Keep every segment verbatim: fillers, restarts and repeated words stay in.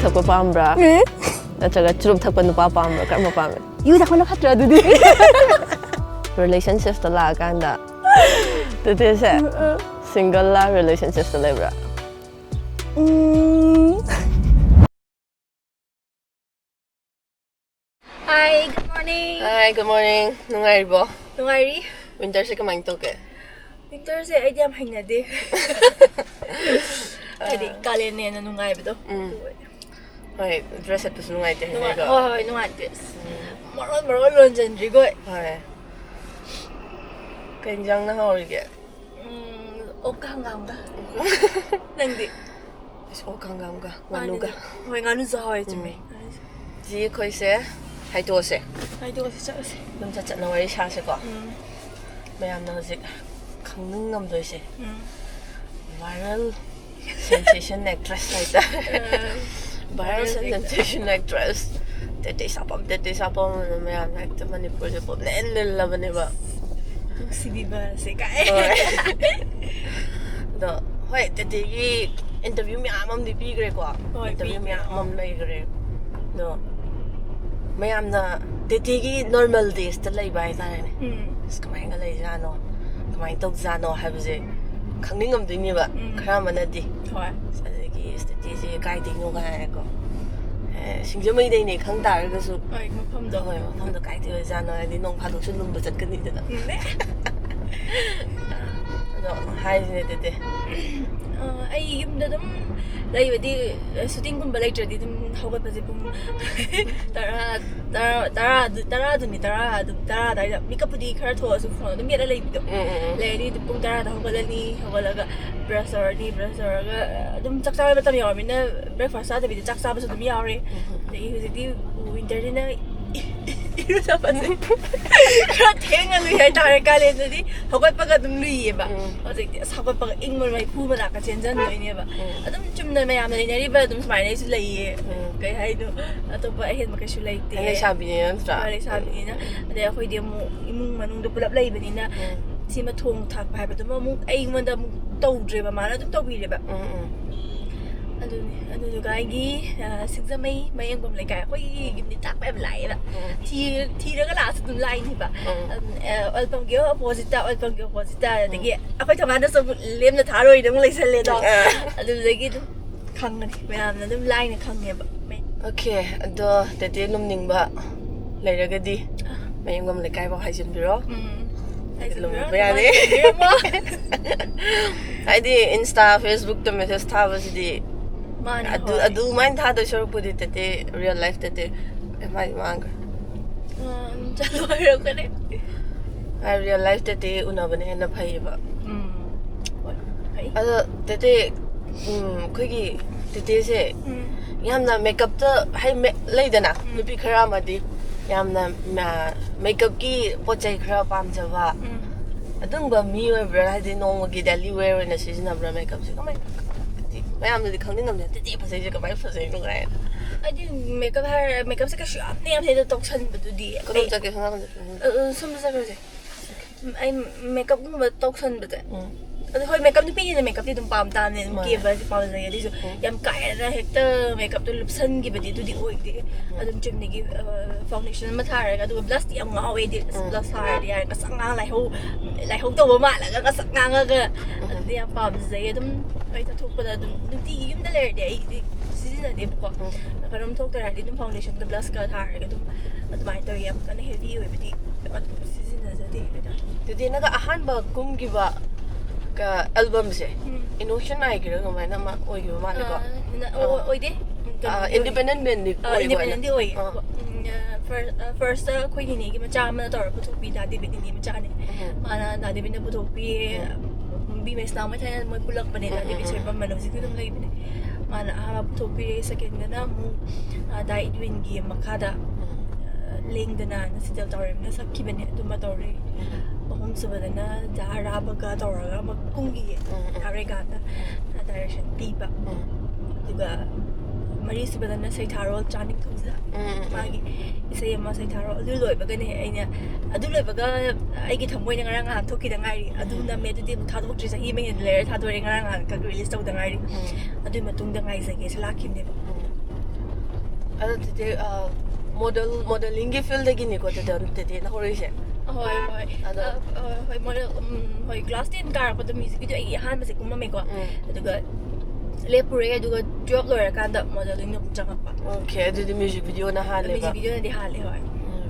ꯊꯛꯄ ꯄꯥꯝꯕ꯭ꯔꯥ? ꯅꯠꯇ꯭ꯔꯒ ꯆꯨꯔꯨꯞ ꯊꯛꯄ ꯅꯨꯄꯥ ꯄꯥꯝꯕ꯭ꯔꯥ? ꯀꯔꯝꯕ ꯄꯥꯝꯃꯤ? ꯌꯨ ꯊꯛꯄꯅ ꯐꯠꯇ꯭ꯔꯥ ꯑꯗꯨꯗꯤ? ꯔꯤꯂꯦꯁꯟꯁꯤꯞꯇ ꯂꯥꯛꯑꯀꯥꯟꯗ ꯇꯦꯇꯦꯁꯦ ꯁꯤꯡꯒꯜꯂ ꯔꯤꯂꯦꯁꯟꯁꯤꯞꯇ ꯂꯩꯕ꯭ꯔꯥ? ꯎꯝ. Hi, good morning. Hi, good morning. ꯅꯨꯡꯉꯥꯏꯔꯤꯕꯣ? ꯅꯨꯡꯉꯥꯏꯔꯤ. ꯋꯤꯟꯇꯔꯁꯦ ꯀꯃꯥꯏꯅ ꯇꯧꯒꯦ? ꯋꯤꯟꯇꯔꯁꯦ ꯑꯩꯗꯤ ꯌꯥꯝ ꯍꯩꯅꯗꯦ. ꯍꯥꯏꯗꯤ ꯀꯥꯂꯦꯟꯅ ꯍꯦꯟꯅ ꯅꯨꯡꯉꯥꯏꯕꯗꯣ. ꯎꯝ. ꯑꯗꯨ ꯑꯣꯏ. ꯍꯣꯏ, ꯗ꯭ꯔꯦꯁ ꯁꯦꯠꯄꯁꯨ ꯅꯨꯡꯉꯥꯏꯇꯦ ꯅꯨꯡꯉꯥꯏ-, ꯍꯥꯏꯅꯩꯀꯣ. ꯍꯣꯏ, ꯍꯣꯏ, ꯅꯨꯡꯉꯥꯏꯇꯦ. ꯑꯁ, ꯃꯔꯣꯟ ꯃꯔꯣꯟ ꯂꯣꯟꯖꯟꯗ꯭ꯔꯤꯈꯣꯏ. ꯍꯣꯏ. ꯀꯩ ꯏꯟꯖꯥꯡꯅ ꯍꯥꯎꯔꯤꯒꯦ? ꯎꯝ, ꯑꯣꯛꯀ ꯍꯪꯒꯥꯝꯒ. ꯅꯪꯗꯤ? ꯑꯁ, ꯑꯣꯛ ꯍꯪꯒꯥꯝꯒ ꯉꯥꯅꯨꯒ. ꯍꯣꯏ, ꯉꯥꯅꯨꯁꯨ ꯍꯥꯎꯋꯦ, ꯆꯨꯝꯃꯦ. ꯎꯝ. ꯁꯤ ꯑꯩꯈꯣꯏꯁꯦ ꯍꯥꯏꯗꯣꯛꯑꯁꯦ. ꯍꯥꯏꯗꯣꯛꯑꯁꯤ, ꯆꯠꯂꯁꯤ. ꯑꯗꯨꯝ ꯆꯠ ꯆꯠꯅ ꯋꯥꯔꯤ ꯁꯥꯁꯦꯀꯣ. ꯎꯝ. ꯃꯌꯥꯝꯅ ꯍꯧꯖꯤꯛ ꯈꯪꯅꯤꯡ ꯉꯝꯗꯣꯏꯁꯦ. ꯎꯝ. Viral sensation actress ꯍꯥꯏꯇꯥꯔꯦ. Viral Viral sensation actress. ꯇꯦꯇꯦ ꯁꯥꯄꯝ, ꯇꯦꯇꯦ ꯁꯥꯄꯝ ꯑꯅ ꯃꯌꯥꯝꯅ ꯍꯦꯛꯇ ꯃꯅꯤꯄꯨꯔꯁꯦ ꯄꯨꯝꯅꯤꯜ ꯅꯤꯜꯂꯕꯅꯦꯕ. ꯅꯨꯡꯁꯤꯕꯤꯕꯁꯦ ꯀꯥꯏ. ꯍꯣꯏ. ꯑꯗꯣ ꯍꯣꯏ, ꯇꯦꯇꯦꯒꯤ interview ꯃꯌꯥꯝ ꯑꯃꯗꯤ ꯄꯤꯈ꯭ꯔꯦꯀꯣ. ꯍꯣꯏ, Interview ꯄꯤꯈ꯭ꯔꯦ. ꯃꯌꯥꯝ ꯑꯃ ꯂꯩꯈ꯭ꯔꯦ. ꯑꯗꯣ ꯃꯌꯥꯝꯅ ꯇꯦꯇꯦꯒꯤ normal days ꯇ ꯂꯩꯕ ꯍꯥꯏꯇꯥꯔꯦꯅꯦ. ꯎꯝ. ꯑꯁ, ꯀꯃꯥꯏꯅ ꯂꯩꯖꯥꯠꯅꯣ, ꯀꯃꯥꯏꯅ ꯇꯧꯖꯥꯠꯅꯣ ꯍꯥꯏꯕꯁꯦ ꯈꯪꯅꯤꯡꯉꯝꯗꯣꯏꯅꯦꯕ. ꯎꯝ. ꯈꯔ ꯑꯃꯅꯗꯤ. ꯍꯣꯏ. ꯑꯁ, ꯑꯗꯒꯤ ꯇꯦꯇꯦꯁꯦ ꯀꯥꯏꯗꯩꯅꯣ ꯀꯥꯏꯅꯀꯣ. ꯑꯦ, ꯁꯤꯡꯖꯃꯩꯗꯩꯅꯦ ꯈꯪ ꯇꯥꯔꯒꯁꯨ. ꯍꯣꯏ, ꯃꯐꯝꯗꯣ. ꯍꯣꯏ, ꯃꯐꯝꯗꯣ ꯀꯥꯏꯗꯩ ꯑꯣꯏꯖꯥꯠꯅꯣ ꯍꯥꯏꯗꯤ ꯅꯣꯡ ꯐꯥꯗꯣꯛꯁꯨ ꯂꯨꯝꯕ ꯆꯠꯀꯅꯤꯗꯅ. ꯎꯝ. ꯑꯗꯣ ꯍꯥꯏꯁꯤꯅꯦ ꯇꯦꯇꯦ. ꯑ, ꯑꯩ ꯌꯨꯝꯗ ꯑꯗꯨꯝ ꯂꯩꯕꯗꯤ, ꯁꯨꯇꯤꯡꯒꯨꯝꯕ ꯂꯩꯇ꯭ꯔꯗꯤ ꯑꯗꯨꯝ ꯍꯧꯒꯠꯄꯁꯦ ꯄꯨꯡ ꯇꯔꯥ, ꯇꯔꯥ, ꯇꯔꯥ, ꯇꯔꯥ ꯑꯗꯨꯝꯅꯤ, ꯇꯔꯥ ꯑꯗꯨꯝ, ꯇꯔꯥ ꯑꯗꯨꯋꯥꯏꯗ ꯃꯤꯀꯞꯄꯨꯗꯤ ꯈꯔ ꯊꯣꯛꯑꯁꯨ ꯐꯣꯟ ꯑꯗꯨꯝ ꯃꯦꯠꯂ ꯂꯩꯕꯤꯗꯣ. ꯎꯝ, ꯎꯝ, ꯎꯝ. ꯂꯩꯔꯗꯤ ꯑꯗꯨꯝ ꯄꯨꯡ ꯇꯔꯥꯗ ꯍꯧꯒꯠꯂꯅꯤ, ꯍꯧꯒꯠꯂꯒ ꯕ꯭ꯔꯁ ꯇꯧꯔꯅꯤ, ꯕ꯭ꯔꯁ ꯇꯧꯔꯒ ꯑꯗꯨꯝ ꯆꯥꯛ ꯆꯥꯕ ꯃꯇꯝ ꯌꯧꯔꯕꯅꯤꯅ ꯕ꯭ꯔꯦꯛꯐꯥꯁ ꯆꯥꯗꯕꯤꯗ ꯆꯥꯛ ꯆꯥꯕꯁꯨ ꯑꯗꯨꯝ ꯌꯥꯎꯔꯦ. ꯑꯗꯒꯤ ꯍꯧꯖꯤꯛꯇꯤ ꯋꯤꯟꯇꯔꯅꯤꯅ ꯏꯔꯨꯖꯕꯁꯦ ꯈꯔ ꯊꯦꯡꯅ ꯂꯨꯏ ꯍꯥꯏꯇꯥꯔꯦ. ꯀꯥꯂꯦꯟꯗꯗꯤ ꯍꯧꯒꯠꯄꯒ ꯑꯗꯨꯝ ꯂꯨꯏꯌꯦꯕ. ꯎꯝ. ꯍꯧꯖꯤꯛꯇꯤ ꯑꯁ ꯍꯧꯒꯠꯄꯒ ꯏꯪꯕ ꯃꯩꯐꯨ ꯃꯅꯥꯛꯇ ꯆꯦꯟꯁꯤꯟꯗꯣꯏꯅꯦꯕ. ꯎꯝ. ꯑꯗꯨꯝ ꯆꯨꯝꯅ ꯃꯌꯥꯝꯅ ꯂꯩꯅꯔꯤꯕ ꯑꯗꯨꯝ ꯁꯨꯃꯥꯏꯅ ꯑꯩꯁꯨ ꯂꯩꯌꯦ. ꯎꯝ. ꯀꯩ ꯍꯥꯏꯅꯣ, ꯑꯇꯣꯞꯄ ꯑꯍꯦꯟꯕ ꯀꯩꯁꯨ ꯂꯩꯇꯦ. ꯂꯩꯁꯥꯕꯤꯅꯦ ꯅꯠꯇ꯭ꯔꯥ? ꯍꯣꯏ, ꯂꯩꯁꯥꯕꯤꯅꯤꯅ. ꯑꯗꯩ ꯑꯩꯈꯣꯏꯗꯤ ꯑꯃꯨꯛ ꯏꯃꯨꯡ ꯃꯅꯨꯡꯗ ꯄꯨꯂꯞ ꯂꯩꯕꯅꯤꯅ ꯎꯝ. ꯁꯤꯃ ꯊꯣꯡ ꯊꯥꯛꯄ ꯍꯥꯏꯕꯗꯨꯃ ꯑꯃꯨꯛ ꯑꯩꯉꯣꯟꯗ ꯑꯃꯨꯛ ꯇꯧꯗ꯭ꯔꯦꯕ, ꯃꯥꯅ ꯑꯗꯨꯝ ꯇꯧꯕꯤꯔꯦꯕ. ꯎꯝ, ꯎꯝ. ꯑꯗꯨꯅꯦ꯫ ꯑꯗꯨꯗꯨꯒ ꯑꯩꯒꯤ, ꯑ, ꯁꯤꯡꯖꯃꯩ ꯃꯌꯥꯡꯕꯝ ꯂꯩꯀꯥꯏ, ꯑꯩꯈꯣꯏꯒꯤ ꯌꯨꯝꯗꯤ ꯇꯥꯛꯄ ꯌꯥꯝ ꯂꯥꯛꯑꯦꯕ꯫ ꯎꯝ꯫ ꯊꯤ-, ꯊꯤꯔꯒ ꯂꯥꯛꯑꯁꯨ ꯑꯗꯨꯝ ꯂꯥꯛꯏꯅꯦꯕ꯫ ꯎꯝ꯫ ꯑꯝ, ꯑ, ꯑꯣꯏꯜ ꯄꯝꯒꯤ oppositeꯇ, ꯑꯣꯏꯜ ꯄꯝꯒꯤ oppositeꯇ, ꯑꯗꯒꯤ ꯎꯝ꯫ ꯑꯩꯈꯣꯏ ꯊꯣꯡꯒꯥꯟꯗꯁꯨ ꯑꯃꯨꯛ ꯂꯦꯝꯅ ꯊꯥꯔꯣꯏꯅ ꯑꯃꯨꯛ ꯂꯩꯁꯜꯂꯦꯗꯣ꯫ ꯑꯥ꯫ ꯑꯗꯨꯗꯒꯤ ꯑꯗꯨꯝ ꯈꯪꯉꯅꯤ, ꯃꯌꯥꯝꯅ ꯑꯗꯨꯝ ꯂꯥꯏꯅ ꯈꯪꯉꯦꯕ꯫ Okay, ꯑꯗꯣ ꯇꯦꯇꯦ ꯂꯨꯝꯅꯤꯡꯕ ꯂꯩꯔꯒꯗꯤ ꯑꯥ꯫ ꯃꯌꯥꯡꯕꯝ ꯂꯩꯀꯥꯏꯐꯥꯎ ꯍꯥꯏꯖꯤꯟꯕꯤꯔꯣ꯫ ꯎꯝ꯫ ꯍꯥꯏꯖꯤꯟꯕꯤꯔꯣ, ꯂꯨꯝꯕ ꯑꯗꯨꯃꯥꯏꯅ ꯌꯥꯅꯤ꯫ ꯇꯧꯕꯤꯔꯝꯃꯣ꯫ ꯍꯥꯏꯗꯤ Insta, Facebookꯇ message ꯊꯥꯕꯁꯤꯗꯤ ꯃꯥꯅꯦ, ꯑꯗꯨ, ꯍꯣꯏ꯫ ꯑꯗꯨꯃꯥꯏꯅ ꯊꯥꯗꯣꯏ ꯁꯔꯨꯛꯄꯨꯗꯤ ꯇꯦꯇꯦ real lifeꯇꯗꯤ ꯃꯥꯒꯤ ꯃꯥꯡꯈ꯭ꯔꯦ꯫ ꯑꯥ, ꯆꯠꯂꯣ ꯍꯥꯏꯔꯛꯀꯅꯤ꯫ ꯑꯩ real lifeꯇꯗꯤ ꯎꯅꯕꯅ ꯍꯦꯟꯅ ꯐꯩꯌꯦꯕ꯫ ꯎꯝ꯫ ꯍꯣꯏ, ꯐꯩ꯫ ꯑꯗꯣ ꯇꯦꯇꯦ, ꯎꯝ, ꯑꯩꯈꯣꯏꯒꯤ ꯇꯦꯇꯦꯁꯦ ꯎꯝ꯫ ꯌꯥꯝꯅ makeupꯇ, ꯍꯥꯏ, ꯃꯦ-, ꯂꯩꯗꯅ, ꯎꯝ꯫ ꯅꯨꯄꯤ ꯈꯔ ꯑꯃꯗꯤ ꯌꯥꯝꯅ, ꯃ-, makeupꯀꯤ ꯄꯣꯠ ꯆꯩ ꯈꯔ ꯄꯥꯝꯖꯕ, ꯎꯝ꯫ ꯑꯗꯨꯝꯕ ꯃꯤ ꯑꯣꯏꯕ꯭ꯔꯥ? ꯍꯥꯏꯗꯤ ꯅꯣꯡꯃꯒꯤ daily wear ꯑꯣꯏꯅ ꯁꯤꯖꯤꯟꯅꯕ꯭ꯔꯥ makeupꯁꯦ? ꯀꯃꯥꯏꯅ? ꯍꯥꯏꯗꯤ ꯃꯌꯥꯝꯅꯗꯤ ꯈꯪꯅꯤꯡꯉꯝꯅꯤ, ꯇꯦꯇꯦ ꯐꯖꯩꯁꯦ ꯀꯃꯥꯏꯅ ꯐꯖꯩꯅꯣ ꯀꯥꯏꯅ꯫ ꯑꯩꯗꯤ makeup ꯍꯥꯏꯔ, makeupꯁꯦ ꯀꯩꯁꯨ ꯌꯥꯝꯅ, ꯌꯥꯝ ꯍꯦꯟꯅ ꯇꯧꯁꯟꯕꯗꯨꯗꯤ ꯀꯗꯣꯝ ꯑꯩ ꯆꯠꯀꯦ? ꯁꯣꯝ ꯅꯥꯀꯟ ꯆꯠꯀꯦ? ꯑ, ꯑ, ꯁꯣꯝꯗ ꯆꯠꯈ꯭ꯔꯁꯦ꯫ ꯎꯝ, ꯑꯩ makeupꯀꯨꯝꯕ ꯇꯧꯁꯟꯕꯁꯦ꯫ ꯎꯝ꯫ ꯑꯗꯣ ꯍꯣꯏ, makeup, ꯅꯨꯄꯤꯅꯤꯅ makeupꯇꯤ ꯑꯗꯨꯝ ꯄꯥꯝ ꯇꯥꯕꯅꯦ, ꯑꯗꯨꯝ ꯃꯥꯅꯦ꯫ ꯀꯦꯕꯁꯦ ꯄꯥꯝꯖꯩ꯫ ꯑꯗꯨꯏꯁꯨ ꯎꯝ꯫ ꯌꯥꯝ ꯀꯥ ꯍꯦꯟꯅ ꯍꯦꯛꯇ makeupꯇꯣ ꯂꯨꯞꯁꯟꯈꯤꯕꯗꯤ ꯑꯗꯨꯗꯤ ꯑꯣꯏꯗꯦ꯫ ꯎꯝ꯫ ꯑꯗꯨꯝ ꯆꯨꯝꯅꯒꯤ, ꯑ, foundation ꯑꯃ ꯊꯥꯔꯒ, ꯑꯗꯨꯒ blushꯇꯤ ꯌꯥꯝ ꯉꯥꯎꯋꯦ ꯑꯩꯗꯤ꯫ ꯑꯁ, ꯎꯝ꯫ Blush ꯊꯥꯔꯗꯤ ꯌꯥꯔꯦ, ꯉꯁꯪ ꯉꯥꯡ ꯂꯥꯏꯍꯧ, ꯂꯥꯏꯍꯧ ꯇꯧꯕ ꯃꯥꯜꯂꯒ ꯉꯁꯪ ꯉꯥꯡꯉꯒ꯫ ꯎꯝ꯫ ꯑꯗꯨꯗꯤ ꯌꯥꯝ ꯄꯥꯝꯖꯩ꯫ ꯑꯗꯨꯝ ꯑꯩ ꯆꯠꯊꯣꯛꯄꯗ ꯑꯗꯨꯝ ꯅꯨꯡꯇꯤꯒꯤ ꯌꯨꯝꯗ ꯂꯩꯔꯗꯤ ꯑꯩꯗꯤ ꯁꯤꯖꯤꯟꯅꯗꯦꯕꯀꯣ꯫ ꯎꯝ꯫ ꯀꯩꯅꯣꯝ ꯊꯣꯛꯇ ꯇꯥꯔꯗꯤ ꯑꯗꯨꯝ foundationꯒ blushꯀ ꯊꯥꯔꯒ ꯑꯗꯨꯝ ꯑꯗꯨꯃꯥꯏꯅ ꯇꯧꯋꯤ꯫ ꯌꯥꯝ ꯀꯟꯅ heavy ꯑꯣꯏꯕꯗꯤ ꯑꯗꯨꯝ ꯁꯤꯖꯤꯟꯅꯖꯗꯦ ꯍꯥꯏꯇꯥꯔꯦ꯫ ꯑꯗꯨꯗꯤ ꯅꯪꯒ ꯑꯍꯥꯟꯕ ꯀꯨꯝꯈꯤꯕ ꯀ-, albumꯁꯦ ꯎꯝ꯫ Innocent Eyeꯒꯤꯔ ꯀꯃꯥꯏꯅ ꯑꯃ ꯑꯣꯏꯈꯤꯕ ꯃꯥꯜꯂꯦꯀꯣ? ꯑ, ꯅ-, ꯑꯣ, ꯑꯥ꯫ ꯑꯣꯏꯗꯦ꯫ ꯑꯥ, ꯀꯩꯅꯣꯒꯤ independent bandꯗꯤ ꯑꯣꯏ-, ꯑ, ꯑꯣꯏꯕ independentꯗꯤ ꯑꯣꯏꯌꯦ꯫ ꯑꯥ꯫ ꯎꯝ, ꯑ, fir-, ꯑ, firstꯇ ꯑꯩꯈꯣꯏ ꯅꯤꯅꯦꯒꯤ ꯃꯆꯥ ꯑꯃꯅ ꯇꯧꯔꯒ ꯄꯨꯊꯣꯛꯄꯤ, ꯗꯥ ꯗꯦꯕꯤꯠ ꯅꯤꯅꯦ ꯃꯆꯥꯅꯦ꯫ ꯎꯝ꯫ ꯃꯥꯅ, ꯗꯥ ꯗꯦꯕꯤꯠꯅ ꯄꯨꯊꯣꯛꯄꯤ, ꯎꯝ꯫ ꯕꯤ ꯃꯩꯁꯅꯥꯝ ꯃꯣꯏ ꯊꯥꯏꯅ ꯃꯣꯏ ꯄꯨꯜꯂꯛꯄꯅꯦ, ꯗꯥ ꯎꯝ, ꯗꯦꯕꯤꯠ ꯎꯝ, ꯎꯝ꯫ ꯁꯣꯏꯕꯝ ꯃꯅꯣꯖꯤꯠꯀꯤ ꯑꯗꯨꯝ ꯂꯩꯕꯅꯦ꯫ ꯃꯥꯅ ꯑꯍꯥꯟꯕ ꯄꯨꯊꯣꯛꯄꯤꯔꯦ, secondꯗꯅ ꯑꯃꯨꯛ, ꯑ, ꯗꯥ ꯏꯗꯋꯤꯟꯒꯤ ꯃꯈꯥꯗ, ꯎꯝ꯫ ꯑ, ꯂꯦꯡꯗꯅ ꯁꯤꯗꯜ ꯇꯧꯔꯦꯝꯅ ꯁꯛꯈꯤꯕꯅꯦ, ꯑꯗꯨꯃ ꯇꯧꯔꯦ꯫ ꯎꯝ꯫ ꯑꯍꯨꯝꯁꯨꯕꯗꯅ ꯗꯥ ꯔꯥꯕꯒ ꯇꯧꯔꯒ ꯑꯃ ꯀꯨꯝꯈꯤꯌꯦ, ꯎꯝ, ꯎꯝ꯫ ꯗꯥ ꯔꯦꯒꯥꯟꯗ, ꯎꯝ꯫ ꯑ, direction ꯄꯤꯕ꯫ ꯎꯝ꯫ ꯑꯗꯨꯒ ꯃꯔꯤꯁꯨꯕꯗꯅ ꯁꯩꯊꯥꯔꯣꯜ ꯆꯥꯅꯤꯡꯊꯧꯖꯥ꯫ ꯎꯝ, ꯎꯝ, ꯎꯝ꯫ ꯃꯥꯒꯤ ꯏꯁꯩ ꯑꯃ ꯁꯩꯊꯥꯔꯣꯜ꯫ ꯑꯗꯨ ꯂꯣꯏꯕꯒꯅꯦ ꯑꯩꯅ, ꯑꯗꯨ ꯂꯣꯏꯕꯒ ꯑꯩꯒꯤ ꯊꯃꯣꯏꯅ ꯉꯔꯥꯡ ꯅꯍꯥꯟ ꯊꯣꯛꯈꯤꯗ ꯉꯥꯏꯔꯤ꯫ ꯑꯗꯨ ꯎꯝ꯫ ꯅꯝꯃꯦ, ꯑꯗꯨꯗꯤ ꯑꯃꯨꯛ ꯊꯥꯗꯣꯛꯇ꯭ꯔꯤ, ꯆꯍꯤ ꯑꯃ ꯍꯦꯟꯅ ꯂꯩꯔ ꯊꯥꯗꯣꯔꯦ, ꯉꯔꯥꯡ ꯅꯍꯥꯟ ꯈꯛ release ꯇꯧꯗ ꯉꯥꯏꯔꯤ꯫ ꯎꯝ꯫ ꯑꯗꯨꯒꯤ ꯃꯇꯨꯡꯗ ꯉꯥꯏꯖꯒꯦꯁꯦ ꯂꯥꯛꯈꯤꯕꯅꯦꯕ꯫ ꯎꯝ꯫ ꯑꯗꯣ ꯇꯦꯇꯦ, ꯑ, model, modelingꯒꯤ fieldꯗꯒꯤꯅꯤꯀꯣ ꯇꯦꯇꯦ, ꯇꯦꯇꯦꯅ ꯍꯧꯔꯛꯏꯁꯦ? ꯍꯣꯏ, ꯍꯣꯏ꯫ ꯑꯗꯣ ꯑ, ꯑ, ꯍꯣꯏ, model, ꯎꯝ, ꯍꯣꯏ, class ten ꯀꯥꯔꯛꯄꯗ music video ꯑꯩꯒꯤ ꯑꯍꯥꯟꯕꯁꯦ ꯀꯨꯝꯃꯝꯃꯦꯀꯣ꯫ ꯎꯝ꯫ ꯑꯗꯨꯒ ꯂꯦꯞꯄꯨꯔꯦ, ꯑꯗꯨꯒ twelve ꯂꯣꯏꯔꯀꯥꯟꯗ modelingꯗ ꯑꯃꯨꯛ ꯆꯪꯉꯛꯄ꯫ Okay, ꯑꯗꯨꯗꯤ music videoꯅ ꯍꯥꯜꯂꯦꯕ? Music videoꯅꯗꯤ ꯍꯥꯜꯂꯦ, ꯍꯣꯏ꯫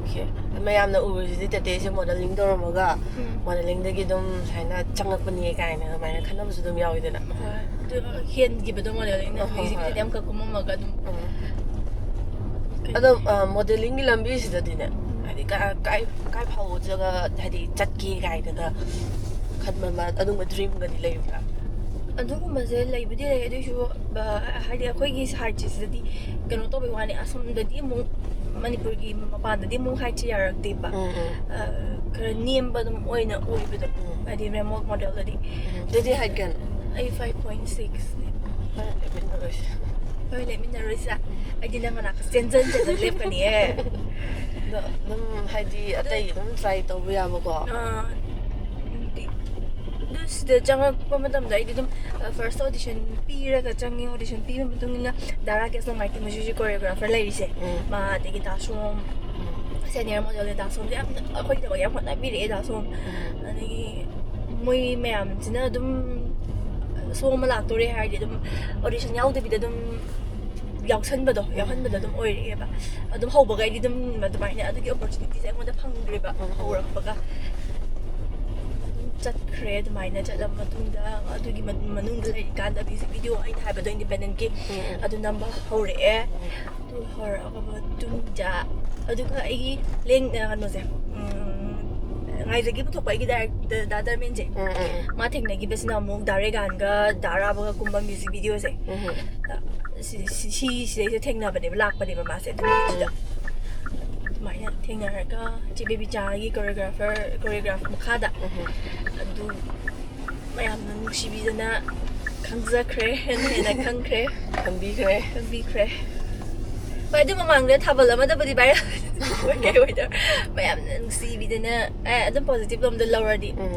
Okay. ꯃꯌꯥꯝꯅ ꯎꯕꯁꯤꯗꯤ ꯇꯦꯇꯦꯁꯦ modeling ꯇꯧꯔꯝꯃꯒ ꯎꯝ꯫ modelingꯗꯒꯤ ꯑꯗꯨꯝ ꯁꯨꯃꯥꯏꯅ ꯆꯪꯉꯛꯄꯅꯦ ꯀꯥꯏꯅ ꯑꯗꯨꯃꯥꯏꯅ ꯈꯟꯅꯕꯁꯨ ꯑꯗꯨꯝ ꯌꯥꯎꯋꯤꯗꯅ꯫ ꯍꯣꯏ, ꯑꯗꯨ ꯍꯦꯟꯈꯤꯕꯗꯣ modelingꯅ꯫ ꯍꯣꯏ, ꯍꯣꯏ, music videoꯗꯤ ꯍꯣꯏ꯫ ꯑꯃꯈꯛ ꯀꯨꯝꯃꯝꯃꯒ ꯑꯗꯨꯝ꯫ ꯎꯝ꯫ ꯑꯗꯣ, ꯑ, modelingꯒꯤ ꯂꯝꯕꯤꯁꯤꯗꯗꯤꯅꯦ, ꯍꯥꯏꯗꯤ ꯀꯥ-, ꯀꯥꯏ, ꯀꯥꯏ ꯐꯥꯎꯕ ꯖꯒꯥ, ꯍꯥꯏꯗꯤ ꯆꯠꯀꯦ ꯀꯥꯏꯅꯒ ꯈꯟꯕ ꯑꯃ, ꯑꯗꯨꯒꯨꯝꯕ dreamꯒꯗꯤ ꯂꯩꯕ꯭ꯔꯥ? ꯑꯗꯨꯒꯨꯝꯕꯁꯦ ꯂꯩꯕꯨꯗꯤ ꯂꯩ, ꯑꯗꯨꯏꯁꯨ, ꯑ, ꯍꯥꯏꯗꯤ ꯑꯩꯈꯣꯏꯒꯤ height ꯁꯤꯗꯗꯤ ꯀꯩꯅꯣ ꯇꯧꯕꯩ ꯋꯥꯅꯤ, ꯑꯁꯣꯝꯗꯗꯤ ꯑꯃꯨꯛ ꯃꯅꯤꯄꯨꯔꯒꯤ ꯃꯄꯥꯟꯗꯗꯤ ꯑꯃꯨꯛ height ꯁꯦ ꯌꯥꯔꯛꯇꯦꯕ꯫ ꯎꯝ, ꯎꯝ꯫ ꯑ, ꯈꯔ ꯅꯦꯝꯕ ꯑꯗꯨꯝ ꯑꯣꯏꯅ ꯑꯣꯏꯕꯗꯣ, ꯎꯝ꯫ ꯍꯥꯏꯗꯤ remote modelꯗꯗꯤ꯫ ꯎꯝ, ꯑꯗꯨꯗꯤ height ꯀꯌꯥꯅꯣ? ꯑꯩ five point six ꯅꯦ꯫ ꯍꯣꯏ, ꯂꯦꯞꯃꯤꯟꯅꯔꯣꯏꯁꯦ꯫ ꯍꯣꯏ, ꯂꯦꯞꯃꯤꯟꯅꯔꯣꯏꯁꯦ꯫ ꯑꯩꯗꯤ ꯅꯪ ꯃꯅꯥꯛꯇ ꯆꯦꯟꯖꯟ ꯆꯦꯟꯖꯟ ꯂꯦꯞꯀꯅꯤꯌꯦ꯫ ꯑꯗꯣ ꯑꯗꯨꯝ ꯍꯥꯏꯗꯤ ꯑꯇꯩ ꯑꯗꯨꯝ try ꯇꯧꯕ ꯌꯥꯕꯀꯣ꯫ ꯑꯥ, ꯎꯝ, ꯑꯗꯨ ꯁꯤꯗ ꯆꯪꯉꯛꯄ ꯃꯇꯝꯗ ꯑꯩꯗꯤ ꯑꯗꯨꯝ, ꯑ, first audition ꯄꯤꯔꯒ ꯆꯪꯉꯤ꯫ Audition ꯄꯤꯕ ꯃꯇꯨꯡ ꯏꯟꯅ ꯗꯥꯔꯥ ꯀꯦꯁ ꯅꯣꯡꯃꯥꯏꯊꯦꯝ ꯍꯧꯖꯤꯛ ꯍꯧꯖꯤꯛ choreographer ꯂꯩꯔꯤꯁꯦ꯫ ꯎꯝ꯫ ꯃꯥ, ꯑꯗꯒꯤ ꯗꯥ ꯁꯣꯝ, ꯎꯝ꯫ Senior model ꯗꯥ ꯁꯣꯝꯁꯦ ꯌꯥꯝꯅ ꯑꯩꯈꯣꯏꯒꯤꯗꯃꯛ ꯌꯥꯝ ꯍꯣꯠꯅꯕꯤꯔꯛꯑꯦ ꯗꯥ ꯁꯣꯝ꯫ ꯎꯝ꯫ ꯑꯗꯒꯤ ꯃꯣꯏ ꯃꯌꯥꯝꯁꯤꯅ ꯑꯗꯨꯝ show ꯑꯃ ꯂꯥꯛꯇꯣꯔꯦ ꯍꯥꯏꯔꯗꯤ ꯑꯗꯨꯝ audition ꯌꯥꯎꯗꯕꯤꯗ ꯑꯗꯨꯝ ꯌꯥꯎꯁꯟꯕꯗꯣ, ꯌꯥꯎꯍꯟꯕꯗꯣ ꯑꯗꯨꯝ ꯑꯣꯏꯔꯛꯑꯦꯕ꯫ ꯑꯗꯨꯝ ꯍꯧꯕꯒꯩꯗꯤ ꯑꯗꯨꯝ ꯑꯗꯨꯃꯥꯏꯅ ꯑꯗꯨꯒꯤ opportunityꯁꯦ ꯑꯩꯉꯣꯟꯗ ꯐꯪꯗ꯭ꯔꯦꯕ, ꯎꯝ꯫ ꯍꯧꯔꯛꯄꯒ꯫ ꯑꯗꯨꯝ ꯆꯠꯈ꯭ꯔꯦ꯫ ꯑꯗꯨꯃꯥꯏꯅ ꯆꯠꯂꯕ ꯃꯇꯨꯡꯗ ꯑꯗꯨꯒꯤ ꯃ-, ꯃꯅꯨꯡꯗ ꯂꯩꯔꯤꯀꯥꯟꯗ music video ꯑꯩꯅ ꯍꯥꯏꯕꯗꯣ independentꯀꯤ ꯎꯝ, ꯎꯝ꯫ ꯑꯗꯨ ꯅꯝꯕ ꯍꯧꯔꯛꯑꯦ꯫ ꯎꯝ꯫ ꯑꯗꯨ ꯍꯧꯔꯛꯑꯕ ꯃꯇꯨꯡꯗ ꯑꯗꯨꯒ ꯑꯩꯒꯤ ꯂꯦꯡ-, ꯑ, ꯀꯩꯅꯣꯁꯦ, ꯎꯝ, ꯉꯥꯏꯖꯒꯤ ꯄꯨꯊꯣꯛꯄ ꯑꯩꯒꯤ director ꯗꯥ ꯙꯔꯃꯦꯟꯁꯦ, ꯎꯝ, ꯎꯝ, ꯎꯝ꯫ ꯃꯥ ꯊꯦꯡꯅꯈꯤꯕꯁꯤꯅ ꯑꯃꯨꯛ ꯗꯥ ꯔꯦꯒꯥꯟꯒ ꯗꯥ ꯔꯥꯕꯒ ꯀꯨꯝꯕ music videoꯁꯦ꯫ ꯎꯝ꯫ ꯁꯤ, ꯁꯤ, ꯁꯤ, ꯁꯤꯗꯩꯁꯤꯗ ꯊꯦꯡꯅꯕꯅꯦꯕ, ꯂꯥꯛꯄꯅꯦꯕ ꯃꯥꯁꯦ ꯑꯗꯨ ꯅꯨꯃꯤꯠꯁꯤꯗ꯫ ꯑꯗꯨꯃꯥꯏꯅ ꯊꯦꯡꯅꯔꯒ ꯏꯆꯦ ꯕꯦꯕꯤꯆꯥꯒꯤ choreographer, choreograph ꯃꯈꯥꯗ ꯎꯝ꯫ ꯑꯗꯨ ꯃꯌꯥꯝꯅ ꯅꯨꯡꯁꯤꯕꯤꯗꯅ ꯈꯪꯖꯈ꯭ꯔꯦ, ꯍꯦꯟꯅ ꯍꯦꯟꯅ ꯈꯪꯈ꯭ꯔꯦ, ꯈꯪꯕꯤꯈ꯭ꯔꯦ꯫ ꯈꯪꯕꯤꯈ꯭ꯔꯦ꯫ ꯍꯣꯏ, ꯑꯗꯨ ꯃꯃꯥꯡꯗ ꯊꯥꯕꯜ ꯑꯃꯗꯕꯨꯗꯤ ꯚꯥꯏꯔꯦꯜ ꯑꯣꯏ ꯀꯩ ꯑꯣꯏꯗ ꯃꯌꯥꯝꯅ ꯅꯨꯡꯁꯤꯕꯤꯗꯅ, ꯑꯦ, ꯑꯗꯨꯝ ꯄꯣꯖꯤꯇꯤꯚ ꯂꯣꯝꯗ ꯂꯧꯔꯗꯤ, ꯎꯝ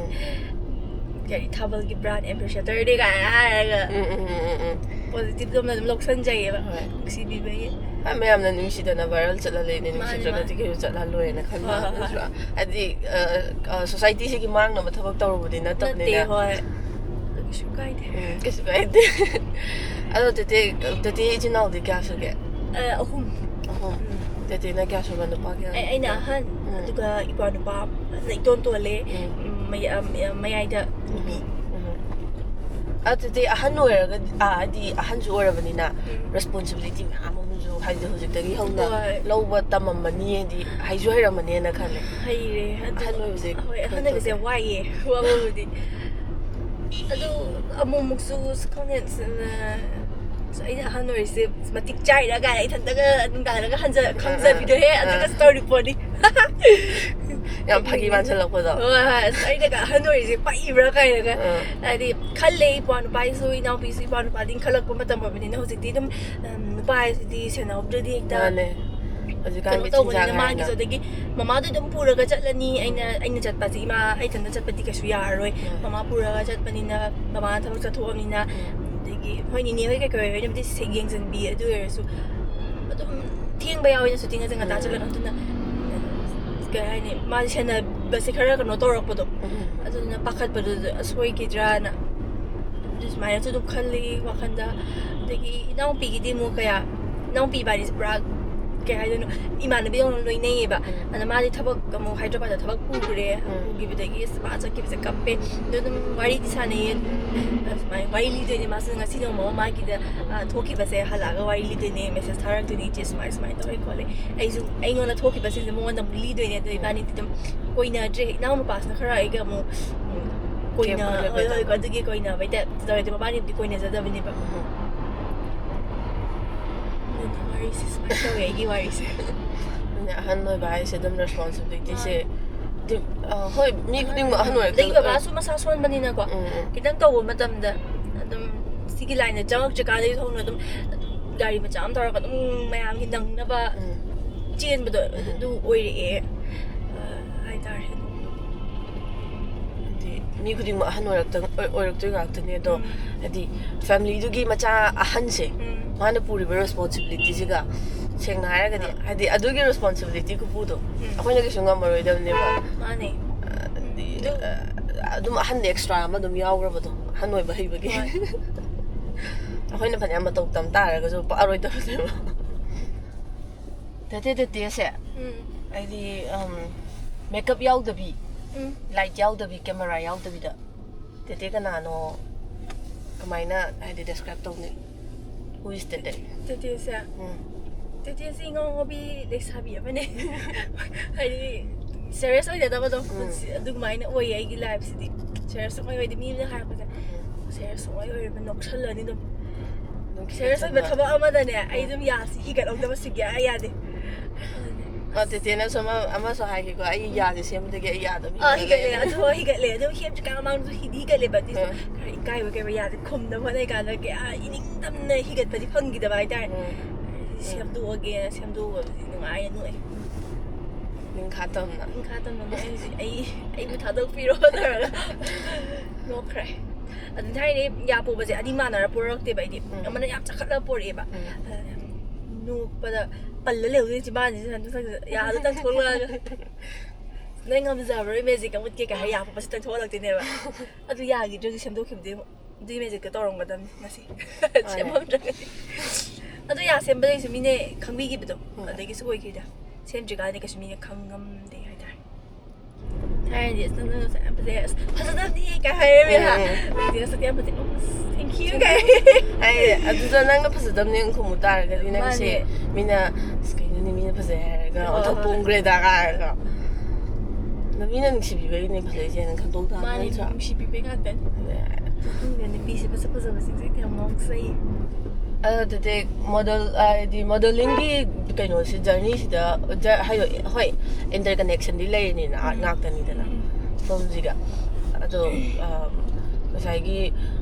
ꯀꯔꯤ, ꯊꯥꯕꯜꯒꯤ ꯕ꯭ꯔꯥꯟ ꯑꯦꯝꯕꯦꯁꯦꯗꯔꯅꯦ ꯀꯥꯏꯅ ꯍꯥꯏꯔꯒ ꯎꯝ ꯎꯝ ꯎꯝ ꯎꯝ ꯎꯝ ꯄꯣꯖꯤꯇꯤꯚ ꯂꯣꯝꯗ ꯑꯗꯨꯝ ꯂꯧꯁꯟꯖꯩꯌꯦꯕ, ꯍꯣꯏ꯫ ꯅꯨꯡꯁꯤꯕꯤꯕꯒꯤ꯫ ꯍꯣꯏ, ꯃꯌꯥꯝꯅ ꯅꯨꯡꯁꯤꯗꯅ ꯚꯥꯏꯔꯦꯜ ꯆꯠꯂ ꯂꯩꯅꯤ, ꯃꯥꯅꯦ, ꯅꯨꯡꯁꯤꯗ꯭ꯔꯒꯗꯤ ꯃꯥꯅꯦ꯫ ꯀꯩꯁꯨ ꯆꯠꯍꯜꯂꯣꯏꯅ ꯈꯟꯕ ꯍꯣꯏ, ꯍꯣꯏ, ꯍꯣꯏ꯫ ꯅꯠꯇ꯭ꯔꯥ? ꯍꯥꯏꯗꯤ, ꯑ, ꯑ, ꯁꯣꯁꯥꯏꯇꯤꯁꯤꯒꯤ ꯃꯥꯡꯅꯕ ꯊꯕꯛ ꯇꯧꯔꯨꯕꯗꯤ ꯅꯠꯇꯦ, ꯅꯠꯇꯕꯅꯤꯅ꯫ ꯍꯣꯏ꯫ ꯀꯩꯁꯨ ꯀꯥꯏꯗꯦ꯫ ꯎꯝ, ꯀꯩꯁꯨ ꯀꯥꯏꯗꯦ꯫ ꯑꯗꯣ ꯇꯦꯇꯦ, ꯇꯦꯇꯦ ꯏꯆꯤꯟ ꯏꯅꯥꯎꯗꯤ ꯀꯌꯥ ꯁꯨꯒꯦ? ꯑ, ꯑꯍꯨꯝ꯫ ꯑꯍꯨꯝ꯫ ꯎꯝ꯫ ꯇꯦꯇꯦꯅ ꯀꯌꯥ ꯁꯨꯕ, ꯅꯨꯄꯥ ꯀꯌꯥ? ꯑꯩ-, ꯑꯩꯅ ꯑꯍꯟ, ꯎꯝ꯫ ꯑꯗꯨꯒ ꯏꯄ꯭ꯋꯥ ꯅꯨꯄꯥ ꯏꯇꯣꯟ ꯇꯣꯜꯂꯦ꯫ ꯎꯝ꯫ ꯎꯝ, ꯃꯌꯥ-, ꯑꯝ, ꯃꯌꯥꯏꯗ ꯅꯨꯄꯤ꯫ ꯎꯝ꯫ ꯑꯗꯨꯗꯤ ꯑꯍꯟ ꯑꯣꯏꯔꯒꯗꯤ, ꯑꯥ, ꯍꯥꯏꯗꯤ ꯑꯍꯟꯁꯨ ꯑꯣꯏꯔꯕꯅꯤꯅ, ꯎꯝ꯫ ꯔꯦꯁꯄꯣꯟꯁꯤꯕꯤꯂꯤꯇꯤ ꯃꯌꯥꯝ ꯑꯃꯁꯨ, ꯍꯥꯏꯗꯤ ꯍꯧꯖꯤꯛꯇꯒꯤ ꯍꯧꯅ ꯍꯣꯏ꯫ ꯂꯧꯕ ꯇꯝꯃꯝꯃꯅꯤ, ꯍꯥꯏꯗꯤ ꯍꯩꯁꯨ ꯍꯩꯔꯝꯃꯅꯤꯅ ꯈꯜꯂꯦ꯫ ꯍꯩꯔꯦ ꯑꯗꯨ-, ꯑꯍꯟ ꯑꯣꯏꯕꯁꯦ ꯍꯣꯏ, ꯀꯩꯅꯣ ꯑꯍꯟ ꯑꯣꯏꯕꯁꯦ ꯇꯧꯗꯦ꯫ ꯋꯥꯏꯌꯦ, ꯋꯥꯕꯕꯨꯗꯤ꯫ ꯑꯗꯨ ꯑꯃꯨꯛꯃꯨꯛꯁꯨ ꯈꯪꯗꯦ, ꯑꯩꯅ ꯑꯍꯟ ꯑꯣꯏꯔꯤꯁꯦ ꯃꯇꯤꯛ ꯆꯥꯏꯔ ꯀꯥꯏꯅ ꯏꯊꯟꯇꯒ ꯅꯨꯡꯗꯥꯡꯗꯒ ꯍꯟꯖ-, ꯈꯪꯖꯕꯤꯗꯣꯍꯦ, ꯑꯥ, ꯑꯗꯨꯒ ꯑꯥ꯫ ꯇꯧꯔꯤ ꯄꯣꯠꯅꯤ꯫ ꯌꯥꯝ ꯐꯥꯒꯤ ꯃꯥꯟꯁꯤꯜꯂꯛꯄꯗꯣ꯫ ꯍꯣꯏ, ꯍꯣꯏ, ꯑꯁ, ꯑꯩꯅꯒ ꯑꯍꯟ ꯑꯣꯏꯔꯤꯁꯦ ꯄꯛꯏꯕ꯭ꯔꯥ ꯀꯥꯏꯅꯒ꯫ ꯑꯥ꯫ ꯍꯥꯏꯗꯤ ꯈꯜꯂꯦ, ꯏꯄ꯭ꯋꯥ ꯅꯨꯄꯥꯁꯨ, ꯏꯅꯥꯎꯄꯤꯁꯨ, ꯏꯄ꯭ꯋꯥ ꯅꯨꯄꯥꯗꯤ ꯏꯟꯈꯠꯂꯛꯄ ꯃꯇꯝ ꯑꯣꯏꯕꯅꯤꯅ ꯍꯧꯖꯤꯛꯇꯤ ꯑꯗꯨꯝ, ꯎꯝ, ꯅꯨꯄꯥ ꯍꯥꯏꯁꯤꯗꯤ ꯁꯦꯟꯅꯍꯧꯗ꯭ꯔꯗꯤ ꯍꯦꯛꯇ ꯃꯥꯅꯦ꯫ ꯀꯩꯅꯣ ꯍꯧꯖꯤꯛꯀꯥꯟꯒꯤ ꯇꯧꯕꯅꯤꯅ ꯆꯤꯟꯖꯥꯛ ꯃꯥꯒꯤꯁꯨ, ꯍꯥꯏꯅ꯫ ꯑꯗꯒꯤ ꯃꯃꯥꯗꯣ ꯑꯗꯨꯝ ꯄꯨꯔꯒ ꯆꯠꯂꯅꯤ꯫ ꯑꯩꯅ, ꯑꯩꯅ ꯆꯠꯄꯁꯦ ꯏꯃꯥ, ꯑꯩ ꯏꯊꯟꯇ ꯆꯠꯄꯗꯤ ꯀꯩꯁꯨ ꯌꯥꯔꯔꯣꯏ꯫ ꯎꯝ꯫ ꯃꯃꯥ ꯄꯨꯔꯒ ꯆꯠꯄꯅꯤꯅ, ꯃꯃꯥ ꯊꯕꯛ ꯆꯠꯊꯣꯛꯑꯕꯅꯤꯅ, ꯎꯝ꯫ ꯑꯗꯒꯤ ꯍꯣꯏ, ꯅꯤꯅꯦ ꯍꯣꯏ ꯀꯩꯀꯩ ꯍꯣꯏꯅꯕꯨꯗꯤ ꯁꯦ-, ꯌꯦꯡꯁꯤꯟꯕꯤ, ꯑꯗꯨ ꯑꯣꯏꯔꯁꯨ ꯑꯗꯨꯝ ꯊꯦꯡꯕ ꯌꯥꯎꯋꯦꯅ ꯁꯨꯇꯤ ꯉꯟꯇꯥ ꯉꯟꯇꯥ ꯎꯝ꯫ ꯆꯠꯂꯒ꯫ ꯑꯗꯨꯅ, ꯎꯝ, ꯀꯩ ꯍꯥꯏꯅꯤ, ꯃꯥꯁꯦ ꯁꯦꯟꯅꯕꯁꯦ ꯈꯔ ꯀꯩꯅꯣ ꯇꯧꯔꯛꯄꯗꯣ, ꯎꯝ꯫ ꯑꯗꯨꯅ ꯄꯥꯈꯠꯄꯗꯨꯗ ꯁꯣꯏꯈꯤꯗ꯭ꯔꯥꯅ ꯑꯗꯨ ꯁꯨꯃꯥꯏꯅꯁꯨ ꯑꯗꯨꯝ ꯈꯜꯂꯤ ꯋꯥꯈꯜꯗ꯫ ꯑꯗꯒꯤ ꯏꯅꯥꯎꯄꯤꯒꯤꯗꯤ ꯑꯃꯨꯛ ꯀꯌꯥ, ꯏꯅꯥꯎꯄꯤ ꯏꯕꯥꯅꯤꯁꯦ ꯄꯨꯔꯥ ꯀꯩ ꯍꯥꯏꯗꯣꯏꯅꯣ, ꯏꯃꯥꯟꯅꯕꯤꯗꯧꯅ ꯂꯣꯏꯅꯩꯌꯦꯕ꯫ ꯎꯝ꯫ ꯑꯗ ꯃꯥꯗꯤ ꯊꯕꯛ ꯑꯃꯨꯛ ꯍꯥꯏꯗ꯭ꯔꯕꯥꯗ ꯊꯕꯛ ꯄꯨꯈ꯭ꯔꯦ꯫ ꯎꯝ꯫ ꯄꯨꯈꯤꯕꯗꯒꯤ ꯑꯁ ꯃꯥ ꯆꯠꯈꯤꯕꯁꯦ ꯀꯞꯄꯦ꯫ ꯑꯗꯣ ꯑꯗꯨꯝ ꯋꯥꯔꯤꯗꯤ ꯁꯥꯟꯅꯩꯌꯦ꯫ ꯑꯗꯨꯃꯥꯏꯅ ꯋꯥꯔꯤ ꯂꯤꯗꯣꯏꯅꯦ꯫ ꯃꯥꯁꯨ ꯉꯁꯤ ꯅꯣꯡꯃ ꯑꯃ ꯃꯥꯒꯤꯗ, ꯑ, ꯊꯣꯛꯈꯤꯕꯁꯦ ꯍꯜꯂꯛꯑꯒ ꯋꯥꯔꯤ ꯂꯤꯗꯣꯏꯅꯦ, ꯃꯦꯁꯦꯖ ꯊꯥꯔꯛꯇꯣꯏꯅꯦ, "ꯏꯆꯦ ꯁꯨꯃꯥꯏ ꯁꯨꯃꯥꯏꯅ ꯇꯧꯋꯦ ꯈꯣꯠꯂꯦ"꯫ ꯑꯩꯁꯨ ꯑꯩꯉꯣꯟꯗ ꯊꯣꯛꯈꯤꯕꯁꯤꯡꯁꯦ ꯃꯉꯣꯟꯗ ꯑꯃꯨꯛ ꯂꯤꯗꯣꯏꯅꯦ꯫ ꯑꯗꯣ ꯏꯕꯥꯅꯤꯗꯤ ꯑꯗꯨꯝ ꯀꯣꯏꯅꯗ꯭ꯔꯦ꯫ ꯏꯅꯥꯎ ꯅꯨꯄꯥꯁꯤꯅ ꯈꯔ ꯑꯩꯒ ꯑꯃꯨꯛ, ꯎꯝ, ꯀꯣꯏꯅ-, ꯀꯦꯞ ꯈꯔ ꯍꯣꯏ, ꯍꯣꯏ, ꯂꯩꯕ꯫ ꯑꯗꯨꯒꯤ ꯀꯣꯏꯅꯕꯩ ꯇꯥꯏꯞꯇ ꯇꯧꯋꯦ꯫ ꯑꯗꯣ ꯃꯕꯥꯅꯤꯕꯨꯗꯤ ꯀꯣꯏꯅꯖꯗꯕꯅꯦꯕ꯫ ꯎꯝ꯫ ꯑꯗꯨꯅ ꯋꯥꯔꯤꯁꯦ ꯁꯨꯃꯥꯏꯅ ꯇꯧꯋꯦ, ꯑꯩꯒꯤ ꯋꯥꯔꯤꯁꯦ꯫ ꯑꯗꯨꯅꯦ, ꯑꯍꯟ ꯑꯣꯏꯕ ꯍꯥꯏꯁꯦ ꯑꯗꯨꯝ ꯔꯦꯁꯄꯣꯟꯁꯤꯕꯤꯂꯤꯇꯤꯁꯦ ꯑꯗꯨꯝ, ꯑ, ꯍꯣꯏ, ꯃꯤ ꯈꯨꯗꯤꯡꯃꯛ ꯑꯍꯟ ꯑꯣꯏꯔꯛꯇ-, ꯑꯗꯒꯤ ꯕꯕꯥꯁꯨ ꯃꯁꯥ ꯁꯣꯟꯕꯅꯤꯅꯀꯣ, ꯎꯝ, ꯎꯝ꯫ ꯈꯤꯇꯪ ꯇꯧꯕ ꯃꯇꯝꯗ ꯑꯗꯨꯝ ꯁꯤꯒꯤ ꯂꯥꯏꯟꯗ ꯆꯪꯉꯛꯇ꯭ꯔꯤꯀꯥꯟꯗꯒꯤ ꯍꯧꯅ ꯑꯗꯨꯝ ꯒꯥꯔꯤ ꯃꯆꯥ ꯑꯃ ꯇꯧꯔꯒ ꯑꯗꯨꯝ ꯃꯌꯥꯝꯒꯤ ꯅꯪꯅꯕ ꯎꯝ. ꯆꯦꯟꯕꯗꯣ ꯎꯝ. ꯑꯗꯨ ꯑꯣꯏꯔꯛꯑꯦ, ꯑ, ꯍꯥꯏꯇꯥꯔꯦ. ꯍꯥꯏꯗꯤ ꯃꯤ ꯈꯨꯗꯤꯡꯃꯛ ꯑꯍꯟ ꯑꯣꯏꯔꯛꯇ ꯑꯣꯏꯔꯛꯇꯣꯏ ꯉꯥꯛꯇꯅꯦ ꯑꯗꯣ, ꯎꯝ. ꯍꯥꯏꯗꯤ ꯐꯦꯃꯤꯂꯤꯗꯨꯒꯤ ꯃꯆꯥ ꯑꯍꯟꯁꯦ, ꯎꯝ. ꯃꯥꯅ ꯄꯨꯔꯤꯕ ꯔꯦꯁꯄꯣꯟꯁꯤꯕꯤꯂꯤꯇꯤꯁꯤꯒ ꯁꯦꯡꯅ ꯍꯥꯏꯔꯒꯗꯤ, ꯍꯥꯏꯗꯤ ꯑꯗꯨꯒꯤ ꯔꯦꯁꯄꯣꯟꯁꯤꯕꯤꯂꯤꯇꯤ ꯈꯨꯄꯨꯗꯣ ꯎꯝ. ꯑꯩꯈꯣꯏꯅ ꯀꯩꯁꯨ ꯉꯝꯃꯔꯣꯏꯗꯕꯅꯦꯕ. ꯃꯥꯅꯦ. ꯑꯗꯤ, ꯑꯗꯨ- ꯑ, ꯑꯗꯨꯝ ꯑꯍꯟ ꯑꯦꯛꯁꯇ꯭ꯔꯥ ꯑꯃ ꯑꯗꯨꯝ ꯌꯥꯎꯈ꯭ꯔꯕꯗꯣ, ꯑꯍꯟ ꯑꯣꯏꯕ ꯍꯩꯕꯒꯤ. ꯍꯣꯏ. ꯑꯩꯈꯣꯏꯅ ꯐꯅꯌꯥꯝ ꯃꯇꯧ ꯇꯝ ꯇꯥꯔꯒꯁꯨ ꯄꯛꯑꯔꯣꯏꯗꯕꯅꯦꯕ. ꯇꯦꯇꯦ ꯇꯦꯇꯦꯁꯦ, ꯎꯝ. ꯍꯥꯏꯗꯤ, ꯎꯝ, ꯃꯦꯀꯞ ꯌꯥꯎꯗꯕꯤ, ꯎꯝ. ꯂꯥꯏꯠ ꯌꯥꯎꯗꯕꯤ, ꯀꯦꯃꯦꯔꯥ ꯌꯥꯎꯗꯕꯤꯗ ꯇꯦꯇꯦ ꯀꯅꯥꯅꯣ, ꯀꯃꯥꯏꯅ, ꯍꯥꯏꯗꯤ, ꯗꯦꯁꯀ꯭ꯔꯥꯏꯕ ꯇꯧꯅꯤ? Who is ꯇꯦꯇꯦ? ꯇꯦꯇꯦꯁꯦ, ꯎꯝ. ꯇꯦꯇꯦꯁꯦ ꯏꯉꯥꯎ ꯉꯥꯎꯕꯤ ꯂꯩꯁꯥꯕꯤ ꯑꯃꯅꯦ. ꯍꯥꯏꯗꯤ ꯁꯦꯔꯤꯌꯁ ꯑꯣꯏꯗꯗꯕꯗꯣ, ꯎꯝ. ꯑꯗꯨꯃꯥꯏꯅ ꯑꯣꯏꯌꯦ ꯑꯩꯒꯤ ꯂꯥꯏꯐꯁꯤꯗꯤ. ꯁꯦꯔꯤꯌꯁ ꯁꯨꯡꯑꯣꯏ ꯑꯣꯏꯗꯦ, ꯃꯤ ꯑꯃꯅ ꯍꯥꯏꯔꯛꯄꯁꯦ, ꯁꯦꯔꯤꯌꯁ ꯁꯨꯡꯑꯣꯏ ꯑꯣꯏꯔꯣꯏꯕ, ꯅꯣꯛꯁꯜꯂꯅꯤ ꯑꯗꯨꯝ. ꯑꯗꯨꯝ ꯈꯤꯇꯪ ꯁꯦꯔꯤꯌꯁ ꯑꯣꯏꯕ ꯈꯤꯇꯪ ꯊꯕꯛ ꯑꯃꯗꯅꯦ, ꯑꯩ ꯑꯗꯨꯝ ꯌꯥꯁꯤ ꯍꯤꯒꯠꯍꯧꯗꯕ ꯁꯨꯡꯌꯥ ꯌꯥꯗꯦ. ꯑ, ꯇꯦꯇꯦꯅꯁꯨ ꯑꯃ, ꯑꯃꯁꯨ ꯍꯥꯏꯈꯤꯀꯣ, "ꯑꯩ ꯌꯥꯁꯦ ꯁꯦꯝꯕꯗꯒꯤ ꯑꯩ ꯌꯥꯗꯕ ꯑꯥ, ꯍꯤꯒꯠꯂꯦ. ꯍꯦꯟꯒꯠꯂꯛꯑꯦ." ꯑꯗꯨ ꯍꯤꯒꯠꯂꯦ, ꯑꯗꯨꯝ ꯁꯦꯝꯗ꯭ꯔꯤꯀꯥꯟ ꯃꯃꯥꯡꯗꯁꯨ ꯍꯤꯗꯤ ꯍꯤꯒꯠꯂꯦꯕ, ꯑꯗꯨꯏꯁꯨ ꯎꯝ. ꯈꯔ ꯏꯀꯥꯏꯕ ꯀꯩꯕ ꯌꯥꯗꯦ, ꯈꯨꯝꯅꯕ ꯍꯣꯠꯅꯩ ꯀꯥꯟꯗ ꯀꯌꯥ ꯏꯅꯤꯡ ꯇꯝꯅ ꯍꯤꯒꯠꯄꯗꯤ ꯐꯪꯈꯤꯗꯕ ꯍꯥꯏꯇꯥꯔꯦ. ꯎꯝ. ꯁꯦꯝꯗꯣꯛꯑꯒꯦꯅ ꯁꯦꯝꯗꯣꯛꯑꯒꯗꯤ ꯅꯨꯡꯉꯥꯏꯅ ꯅꯣꯛꯑꯦ. ꯅꯤꯡꯈꯥ ꯇꯝꯅ. ꯅꯤꯡꯈꯥ ꯇꯝꯅ ꯅꯣꯛꯑꯦ ꯍꯧꯖꯤꯛ꯫ ꯑꯩ, ꯑꯩꯕꯨ ꯊꯥꯗꯣꯛꯄꯤꯔꯣ ꯇꯧꯔꯒ ꯅꯣꯛꯈ꯭ꯔꯦ. ꯑꯗꯨ ꯊꯥꯏꯅꯗꯤ ꯌꯥ ꯄꯣꯕꯁꯦ ꯑꯅꯤ ꯃꯥꯟꯅꯔ ꯄꯣꯔꯛꯇꯦꯕ ꯑꯩꯗꯤ. ꯎꯝ. ꯑꯃꯅ ꯌꯥꯝ ꯆꯥꯈꯠꯂꯒ ꯄꯣꯔꯛꯑꯦꯕ. ꯎꯝ. ꯑꯗꯨꯅ ꯅꯣꯛꯄꯗ ꯄꯜꯂ ꯂꯩꯍꯧꯗꯣꯏꯅꯦ ꯆꯤꯝꯕꯥꯟꯁꯤꯗ, ꯃꯊꯛꯁꯤꯗ ꯌꯥꯗ ꯇꯪꯊꯣꯛꯂꯛꯑꯒ꯫ ꯅꯪ ꯉꯝꯖꯕ꯭ꯔꯣ, ꯃꯦꯖꯤꯛ ꯑꯃ ꯎꯠꯀꯦ ꯀꯥꯏ ꯍꯥꯏꯔ ꯌꯥ ꯄꯣꯞꯄꯁꯦ ꯇꯪꯊꯣꯛꯍꯜꯂꯛꯇꯣꯏꯅꯦꯕ꯫ ꯑꯗꯨ ꯌꯥꯈꯤꯗ꯭ꯔꯗꯤ ꯁꯦꯝꯗꯣꯛꯈꯤꯕꯗꯤ ꯑꯗꯨꯏ ꯃꯦꯖꯤꯛꯇꯣ ꯇꯧꯔꯝꯒꯗꯕꯅꯤ ꯉꯁꯤ꯫ ꯁꯦꯝꯃꯝꯗ꯭ꯔꯒꯗꯤ꯫ ꯑꯗꯨ ꯌꯥ ꯁꯦꯝꯕꯗꯩꯁꯨ ꯃꯤꯅ ꯈꯪꯕꯤꯈꯤꯕꯗꯣ, ꯎꯝ. ꯑꯗꯒꯤꯁꯨ ꯑꯣꯏꯈꯤꯗ꯫ ꯁꯦꯝꯗ꯭ꯔꯤꯀꯥꯟꯗ ꯀꯩꯁꯨ ꯃꯤꯅ ꯈꯪꯉꯝꯗꯦ ꯍꯥꯏꯇꯥꯔꯦ꯫ ꯊꯥꯏꯅꯗꯤ "ꯑꯁ ꯅꯪ ꯅꯁꯛ ꯌꯥꯝ ꯐꯖꯩ, ꯑꯁ ꯐꯖꯗꯕꯅꯤ" ꯀꯥꯏ ꯍꯥꯏꯔꯝꯃꯦ ꯍꯥ꯫ ꯎꯝ. ꯍꯧꯖꯤꯛꯇꯤ ꯅꯁꯛ ꯌꯥꯝ ꯐꯖꯩ, "ꯑꯣ, ꯑꯁ, thank you" ꯀꯥꯏ꯫ ꯍꯥꯏ, ꯑꯗꯨꯗ ꯅꯪꯅ ꯐꯖꯗꯕꯅꯦ ꯈꯨꯝꯃꯨ ꯇꯥꯔꯒꯗꯤ ꯅꯪꯁꯦ ꯃꯥꯅꯦ. ꯃꯤꯅ "ꯑꯁ, ꯀꯩꯅꯣꯅꯦ, ꯃꯤꯅ ꯐꯖꯩ ꯍꯥꯏꯔꯒ ꯍꯣꯏ, ꯑꯣꯟꯊꯣꯛ ꯍꯣꯏ. ꯄꯣꯡꯈ꯭ꯔꯦꯗ" ꯀꯥꯏꯔꯒ꯫ ꯑꯗꯣ ꯃꯤꯅ ꯅꯨꯡꯁꯤꯕꯤꯕꯩꯅꯦ ꯐꯖꯩꯁꯦ ꯅꯪ ꯈꯪꯗꯣꯛ ꯇꯥꯕ ꯃꯥꯅꯦ, ꯅꯠꯇ꯭ꯔꯥ? ꯅꯨꯡꯁꯤꯕꯤꯕꯩ ꯉꯥꯛꯇꯅꯤ꯫ ꯈꯪꯗꯦ, ꯅꯨꯄꯤꯁꯦ ꯐꯖ ꯐꯖꯕꯁꯤꯡꯁꯦ ꯍꯦꯛꯇ ꯌꯥꯝ ꯉꯥꯎꯖꯩ꯫ ꯑꯗꯨꯗꯤ ꯃꯣꯗꯦꯜ, ꯍꯥꯏꯗꯤ ꯃꯣꯗꯦꯂꯤꯡꯒꯤ ꯀꯩꯅꯣꯁꯤ, ꯖꯔꯅꯤꯁꯤꯗ, ꯖ-, ꯍꯥꯏꯗꯤ, ꯍꯣꯏ, ꯏꯟꯇꯔꯀꯅꯦꯛꯁꯟꯗꯤ ꯂꯩꯔꯤꯅꯤꯅ, ꯑꯥꯔꯠ ꯎꯝ. ꯉꯥꯛꯇꯅꯤꯗꯅ ꯎꯝ. ꯁꯣꯝꯁꯤꯒ꯫ ꯑꯗꯣ, ꯑ, ꯉꯁꯥꯏꯒꯤ